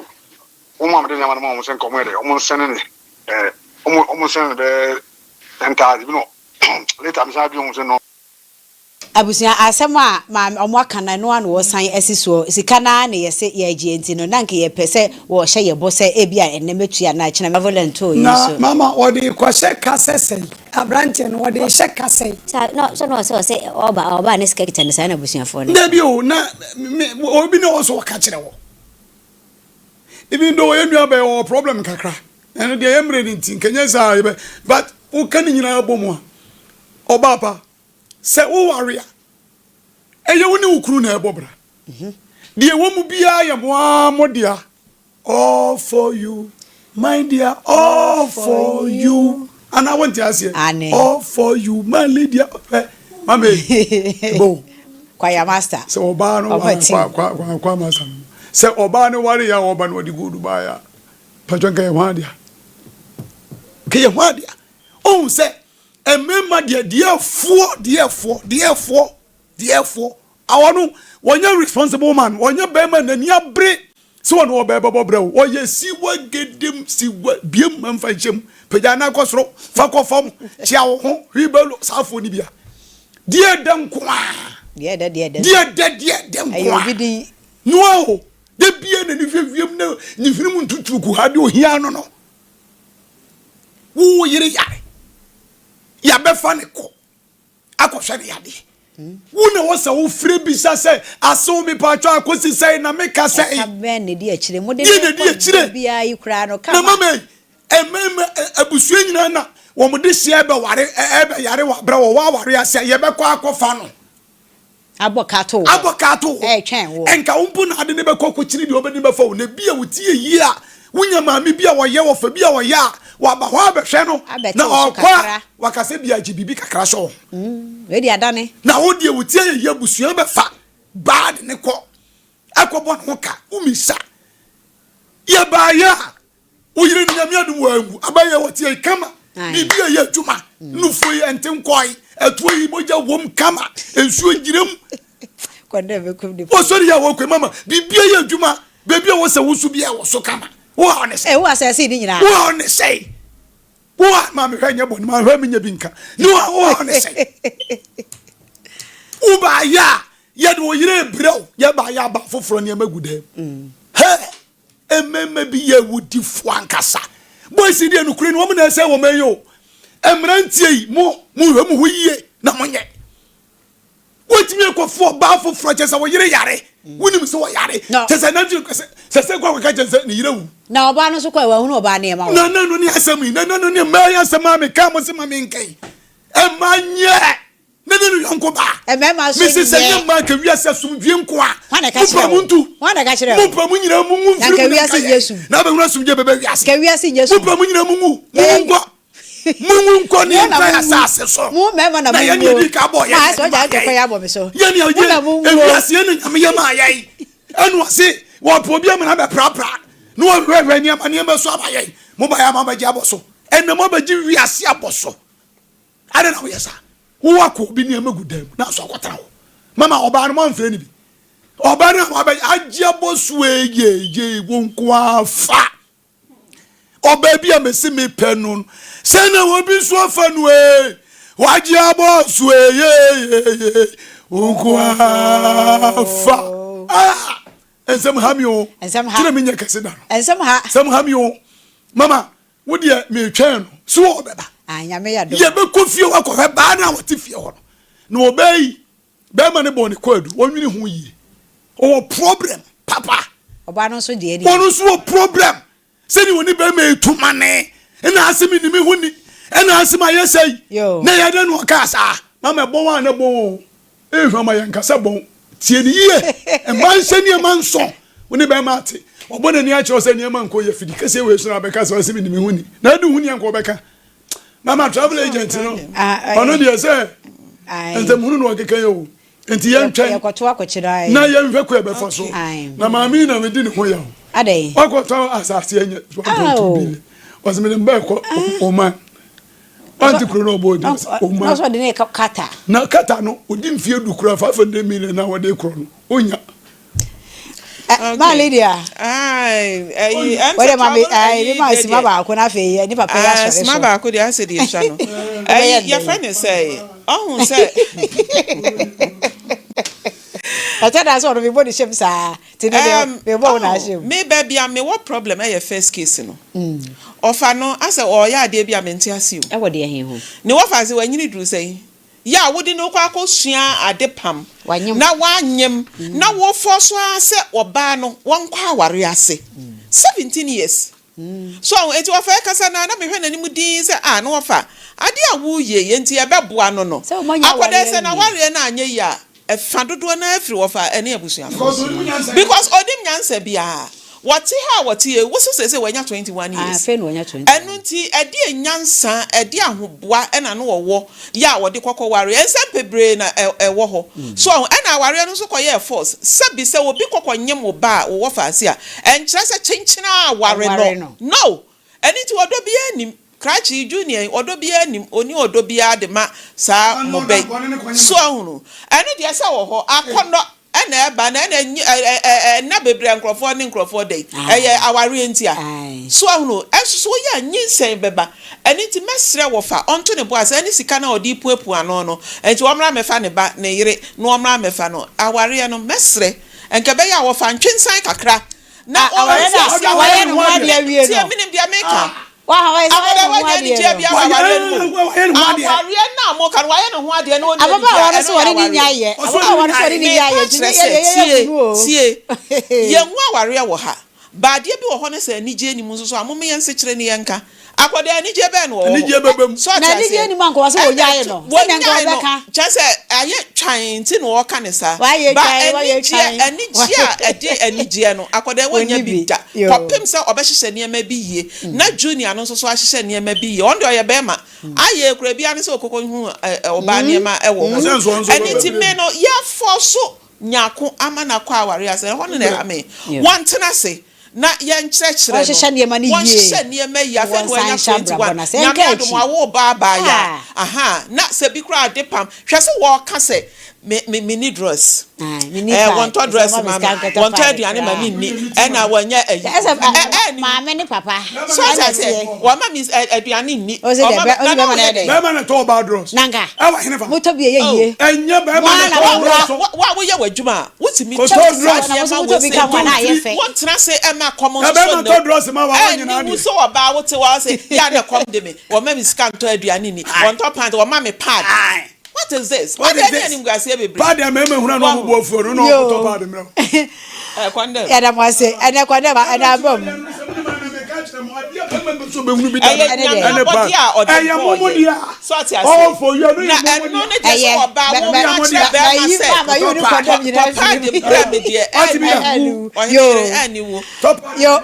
wɔn a mede nneɛma no ma wɔn sɛ nka ɔmo yɛ dɛ ɔmo nsɛne ne ɛɛ ɔmo ɔmo nsɛne ne bɛyɛ 10,000 bi no later mesan adwene ho sɛ no. Abusua, asɛm a maame ɔmo aka no ɛno ara na wɔsan asi soɔ, sika no ara na yɛse yɛregyeɛ nti no na nka yɛpɛ sɛ wɔhyɛ yɛ bɔ sɛ ebia ɛnnɛ mɛtua anaa kyena mɛ. Too yi Na nso. mama wɔde rekɔhyɛ ka sɛ sɛn? Aberanteɛ no, wɔde rehyɛ ka sɛn? Saa na sɛ na ɔsɛ ɔsɛ ɔba ɔba a ne sika kita no saa na abusuafoɔ no. Dabi o, na me obi na ɔwɔ sɛ ɔka kyerɛ wɔ. Even though yɛn nua bɛyɛ ɔwɔ problem kakra. Ɛno deɛ yɛn mmerɛ no nti nkɛnyɛ saa yɛbɛ but. Woka ne nyinaa bɔ mu a, ɔbaa pa, sɛ woware a, ɛyɛ wo ne wo kunu na ɛbɔ bra. Deɛ ɛwɔ mu biara yɛ mo ara mo dea. All for you, my dear, all for you. Anaa wonte aseɛ? Aane. All for you, my lady. Hwɛ, mama yi, ɛbɔ o. Kwaya master. Sɛ ɔbaa no Ɔba team. kwa kwa kwa kwa master no. Sɛ ɔbaa no ware yɛ a ɔba no ɔde gold baeɛ a, patwa nka yɛ ho adea. Ka yɛ ho adea. Ohun sɛ mmarima deɛ deɛ ɛfoɔ deɛ ɛfoɔ deɛ ɛfoɔ deɛ ɛfoɔ. Awɔ no wɔnyɛ responsible man, wɔnyɛ bɛrima n'ani abere Sɛ wɔne ɔbaa bɛbɔ brɛ wo, ɔyɛ siwa gedem siwa biem ma mfa nhyɛm, pagya nan kɔ soro, fa kɔ fam, kyea wo ho, hwibalo, saa afoɔ no bia. Deɛ ɛdɛ nko a. Deɛ ɛdɛ deɛ ɛdɛ. Deɛ ɛdɛ deɛ ɛdɛ nko a. Ɛyɛ obi din. Noa o, da bia n'ani hwɛ wiem na ne hwene mu ntuturu gu ha deɛ ohia no no. Wo wo yere yare, yɛabɛfa ne kɔ. akɔhwɛ ne yadeɛ. Wo na wɔ sɛ wofrɛ bisa sɛ asew mepatwɔ akosi sɛn na meka sɛn. Ɛka bɛn na ɛdi akyire? Mode Deɛ na no ɛdi kɔ akyire? biara yi koraa no Na kama. mama yi mmarima abusua nyinaa na wɔn de hyɛ ɛbɛware ɛbɛyare wɔ abrɛ wɔ wɔ aware ase a yɛbɛkɔ akɔfa no. Abɔ ka to wo hɔ. Abɔ ka to wo hɔ. Ɛretwɛn wo. Nka wo mpo na ade no bɛkɔ akɔkyini deɛ ɔbɛde bɛfa wo. Na ebia wo ti yɛ yie a, wonya maame bi a ɔyɛ wɔfa bi a ɔyɛ a, waba hɔ abɛhwɛ no. Abɛte Na wo so ɔkɔ a, kakra. waka sɛ bia gye biribi kakra hyɛ wo ho. Wei deɛ adane. Na wo deɛ wo ti ayɛ yie abusua bɛfa baa de ne kɔ akɔbɔ ne ho ka. Womisa. Yɛbaeɛ a, Wo yere no nyame adom wanwu abayɛ wɔte yi kama biribi a ɛyɛ adwuma nufoɔ yi ɛnte nkɔe ɛtoɔ yi mogya wom kama nsuo gyina mu wɔsɔre yɛ wɔkɔ mama biribi a ɛyɛ adwuma baabi a wɔsɛ wo so bi a wɔ so kama wo ha ne sɛ wo asɛse ne nyinaa wo ha ne sɛ wo ha ma mehwɛ nyɛ bɔne ma hwɛ menyɛ bi nka ne wo ha ne sɛ wo ba yɛ a yɛde wo yere brɛ wo yɛ ba yɛ aba foforɔ nneɛma gu dɛm hɛ Mmarima bi yɛ awudifo ankasa. Boys yi deɛ nokorɛ ni wɔn na ɛsɛ wɔn ɛyɛ o. Mmeranteɛ yi mo monhwɛ mo ho yie na monyɛ. Wotumi akɔfo ɔbaa foforɔ kyɛ sɛ wo yere yare. Wonim sɛ ɔyare. Kyɛ sɛ n'adwene kɔ sɛ sɛ sɛ kɔ akɔka kyɛ sɛ ne yere wu. Na ɔbaa no nso kɔɛ wahunu ɔbaa nneɛma wɔ. Na na no ne asɛm yi na na no ne mmaa yi asɛm a meka mo se ma menka yi. Mmaa nyɛ. Ne ne ne yɔnko baa. Mmarima nso Mese sɛ nyɛ. nyɛ mmaa nka wiase asomdwie nko a. Hwan na ɛka Mo kyerɛɛ pa wo? mo ntu. Hwan na ɛka kyerɛɛ Mo wo? pa mo nyinaa mo ngu Na mfiri nka mu na wiase nka nyɛ yɛn. sum. Na abɛhunu asomdwie bɛba wiase. Nka wiase nyɛ Mo sum. pa mo nyinaa mo ngu. Mo Yɛn. ngu nkɔ. Mo ngu nkɔ ne Mo na yɛn ntra mo ngu. asase so. Mo mmarima na Na mo yɛn ne nguo. yɛdi ka bɔɔ Na yɛn ayɛ sɛ ne ɔgya maa ntɔkwa yɛn. yi abɔ me so. Yɛn ne Mo na mo yɛ nguo. ewiase yɛn ne nyame yɛ maa yɛn. Ɛna ɔse wɔpɛ obi ama no abɛprapra na wɔhwehwɛ nneɛma nneɛma so ama yɛn. Mo ba yɛ ama abɛgye abɔ so. Ɛnna mo abɛgye wiase abɔ so. Adɛn na woyɛ saa? Wowɔ akɔ obi nneɛma gu dan mu na nso akɔtena hɔ. Mama ɔbaa no moamfrɛ no bi. Ɔbaa no a wabɛ agye abɔ so eyeye wo nko ara fa. Ɔbaa bi a mesi mepɛ no sɛ na obi nso afa no ee. Wagye abɔ so eyeye wo nko ara fa. Ah! Nsɛm ha mi o. Nsɛm ha. Kyerɛ menyɛ kɛse da no. Nsɛm ha. Nsɛm ha mi o. Mama Wo deɛ metwɛn no so ɔbɛba. Ah, Nyame yɛ adom. Yɛbɛkɔ fie hɔ akɔhwɛ baa no a wɔte fie hɔ no. Na ɔbaa yi, bɛrima no bɔɔ ne kwaadu, ɔnwene ho yie. Ɔwɔ problem papa. Ɔbaa no nso deɛ ni. Ɔno nso wɔ problem. Sɛdeɛ ɔne bɛrima yi to mane, ɛna ase me ni me ho ni, ɛna ase ma yɛ sɛi. Na ɛyɛ dɛn na ɔkaa saa? Mama ɛbɔn a na ɛbɔn o. Ehwɛ ma yɛn kasa bɔn. Tie no yie. Mma nhyɛ nneɛma nsɔ. Wo ne bɛrima ate. Ɔbɔ n'ani akyerɛ sɛ nneɛma nkɔ yɛ fidi. Kɛseɛ wei so na abɛka sɛ ɔsɛ menim ho ni. Na adu ho ni anka ɔbɛka. Mama travel agent no. Ɔno deɛ sɛ nsɛmhunu na ɔkeka yɛ o. Nti yɛntwɛn na yɛnhwɛ kɔ ɛbɛfa so. Na maame yi na medi ne ho yaw. Wakɔtɔ asase anya 1.2 billion. Ɔsɛ mede mba ɛkɔ Oman. Ɔnte kuro no ɔbɔ odi ɔma. Na ɔsɔ de ne kata. Na kata no odi mfie du kura 500 million na wɔde korɔ no onya. Eh, ma Lydia. Ayi, ɛyi, ɛm Wode sɛ ma me, travel ayi, ɛyi me ma deɛ sima deɛ. baako na afei eh, ne papa yi Ah, asɔre sima so. baako deɛ asɛ deɛ esua no. Wobɛyɛ Ɛyi, no dɛn? yɛfrɛ ne sɛ, ɔhu sɛ. Ɛkyɛ da sɛ ɔno mebɔ ne hyɛm saa. Ti no deɛ Um, mebɔ wo na oh, ahyɛm. me baabi a mewɔ problem ɛyɛ first case no. Ɔfa no asɛ ɔɔyɛ adeɛ bi a mente ase o. Ɛwɔ deɛ he ho? Ne wɔfa ase wanyini duru sɛn? Yɛ a wode no kɔ akɔsua ade pam Wanyem. na wanyem na wo force ara sɛ ɔbaa no wɔnkɔ aware ase 17 years. So ahu? Enti wɔfa ɛkasa no a, na mehwɛ n'anim dinn sɛ, ah, na wɔfa adeɛ a woreyɛ yi, enti ɛbɛboa no no. Sɛ wɔanya Akwadaa yi, awareɛ sɛ awie. n'awareɛ no anyɛ yie a, ɛfa dodoɔ no ara firi wɔfa ɛne abusuafoɔ. Because ɔnim nyansa biara. Wɔte ha a wɔte yei, wo so seesei wanya 21 Ah, years. afei na wanya 21. Ɛno nti, ɛdeɛn nyansa, ɛdeɛn ahoboa na na wɔwɔ yɛ a wɔde kɔkɔ wareɛ? Nsɛm bebree na ɛwɔ hɔ. So wahu? Ɛna awareɛ no nso kɔyɛɛ force. Sɛbi sɛ obi kɔkɔ nyem wo ba a wowɔ faase a, ɛnkyerɛ sɛ kyenkyen ara ware Ware no. no. No! Ɛno nti ɔdɔ biara nnim. Krakye yi, Junior yi, ɔdɔ biara nnim. Ɔnni ɔdɔ biara de ma saa mo ba yi. So ahunu? Ɛno deɛ sɛ wɔ hɔ, akɔnnɔ na ɛba, na ɛna ɛnyi, ɛ, ɛ, ɛ, ɛnna bebree a nkurɔfoɔ ne nkurɔfoɔ da yi, ɛyɛ awareɛ nti a. So ahunu? Ɛnso so woyɛ a, nyinsɛn bɛba. Ɛno nti mɛsrɛ wɔfa, ɔnto ne bo ase, ɛne sika no a ɔde repuapua ano no, ɛnti ɔmmra mmɛfa ne ba, ne yere, na ɔmmra mmɛfa no. Awareɛ no, mɛsrɛ, nka ɛbɛyɛ a wɔfa ntwensan kakra, na Awareɛ no a ɔnsi wayɛ ne ho adeɛ awie no. Tie, menim deɛ meka. Waha wayɛ sɛ wayɛ Akwadaa ne ho wanya adeɛ anigyeɛ no. biara wɔ awareɛ no mu. Awareɛ no a moka no, wayɛ ne ho adeɛ na ɔnni anigyeɛ a, Ababaawa no ɛno so yɛ wɔne ne awareɛ. nya yɛ. Ababaawa no so wɔne ne nya Meka yɛ nti kyerɛ ne sɛ, yɛ yɛ tie, yɛ hunu o. tie, yɛnhu awareɛ wɔ ha. Ba adeɛ bi wɔ hɔ no sɛ anigyeɛ nni mu nso so a, momma yɛnsekyere ne yɛnka. Akwadaa anigyeɛ bɛn na ɔwɔ hɔ? Anigyeɛ bɛba mu. So ɔte Na anigyeɛ aseɛ? nni mu a nka wɔ sɛ Ɛna wɔnyae ɛto, no. Sɛdeɛ nka wɔnyae no, wɔbɛka. kyerɛ sɛ ayɛ twann nti na wɔka no saa. Wayɛ Ba twann, wayɛ anigyeɛ, twann. anigyeɛ a ɛde anigyeɛ no, akwadaa Ɔnni wɔnnya bi bi. da. Yoo. Kɔpem sɛ ɔbɛhyehyɛ nneɛma bi yie, na Junior no nso so ahyehyɛ nneɛma bi yie. Ɔno deɛ ɔyɛ bɛrima. Ayɛ koraa biara ne sɛ ɔkɔkɔhu ɛ, ɛ, ɔbaa nneɛma wɔ hɔ. Ɛsɛ nso ɔno nso Ɛno ɔbɛba nti bi. me no, yɛfɔɔso Nyarko ama no akɔ awareɛ ase, ɛhɔ no na ɛha me. Wɔntena ase na yɛnkyerɛkyerɛ no, Wɔnhyehyɛ nneɛma no yie. wɔnhyehyɛ nneɛma yie, Na afei na wɔnsan wanya nhyɛ abrabɔ 21, no ase. Nyame Ɛnka adom akyi. wawo ba abaayewa, Ah. ahaa, na sɛ bi koraa ade pam, hwɛ sɛ wɔka sɛ me, me, menni dress, Ae, menni eh, pad, wɔntɔ ɛsɛ dress wɔma me ma sika me, nkɔtɔ wɔntɔ pad aduane ma koraa. menni, ɛna wɔnyɛ ayi, Ɛsɛ ɛ, ɛ, ɛni, maame ne papa so ate ɛna aseɛ, teɛ. wɔma me ɛ, aduane nni, Ɔsɛ deɛ wɔma bɛ, me, ɔsɛ na na bɛma no woyɛ yɛ dɛn? dɛn? Bɛrima na ɛtɔ ɔbaa drɔs. Nanka, Ɛwɔ henefa? motɔ bi a ɛyɛ Oh. yie. Ɛnyɛ bɛrima Mo na ara na ɛtɔ mowura. drɔs. Wo a woyɛ w'adwuma a, wotumi Kɔtɔ tɔ saa drɔs. Na mo nso nneɛma motɔ wei bi sei ka ho a na tɔ. ayɛ fɛ. Wontena ase mma kɔm Na nso bɛrima nne tɔ wo. drɔs ma wa Ɛnni nyinaa wu deɛ. sɛ ɔbaa wote hɔ a wose, yɛ a na kɔm de me, wɔmma me sika ntɔ aduane nni, wɔntɔ pant, wɔmma me pad. What is this? What Adeɛ is ne this? animguaseɛ bebree. Pad a mmarima hunu a na wɔn Wahu? bo afuo no na wɔn tɔ pad mmerɛ wo. Ɛɛ kɔndɛm. Yɛda mo ase. Ɛnɛ kɔndɛm ɛnɛ aba mu. Ɛyɛ Nyame abɔdeɛ a ɔde bɔɔ yɛn. So ate aseɛ? Na ɛno ne deɛ sɛ ɔbaa wo ka kyerɛ bɛrima sɛ tɔ pad brɛ me deɛ ɛnni wu. Ɔhene yere ɛnni wu. Yo.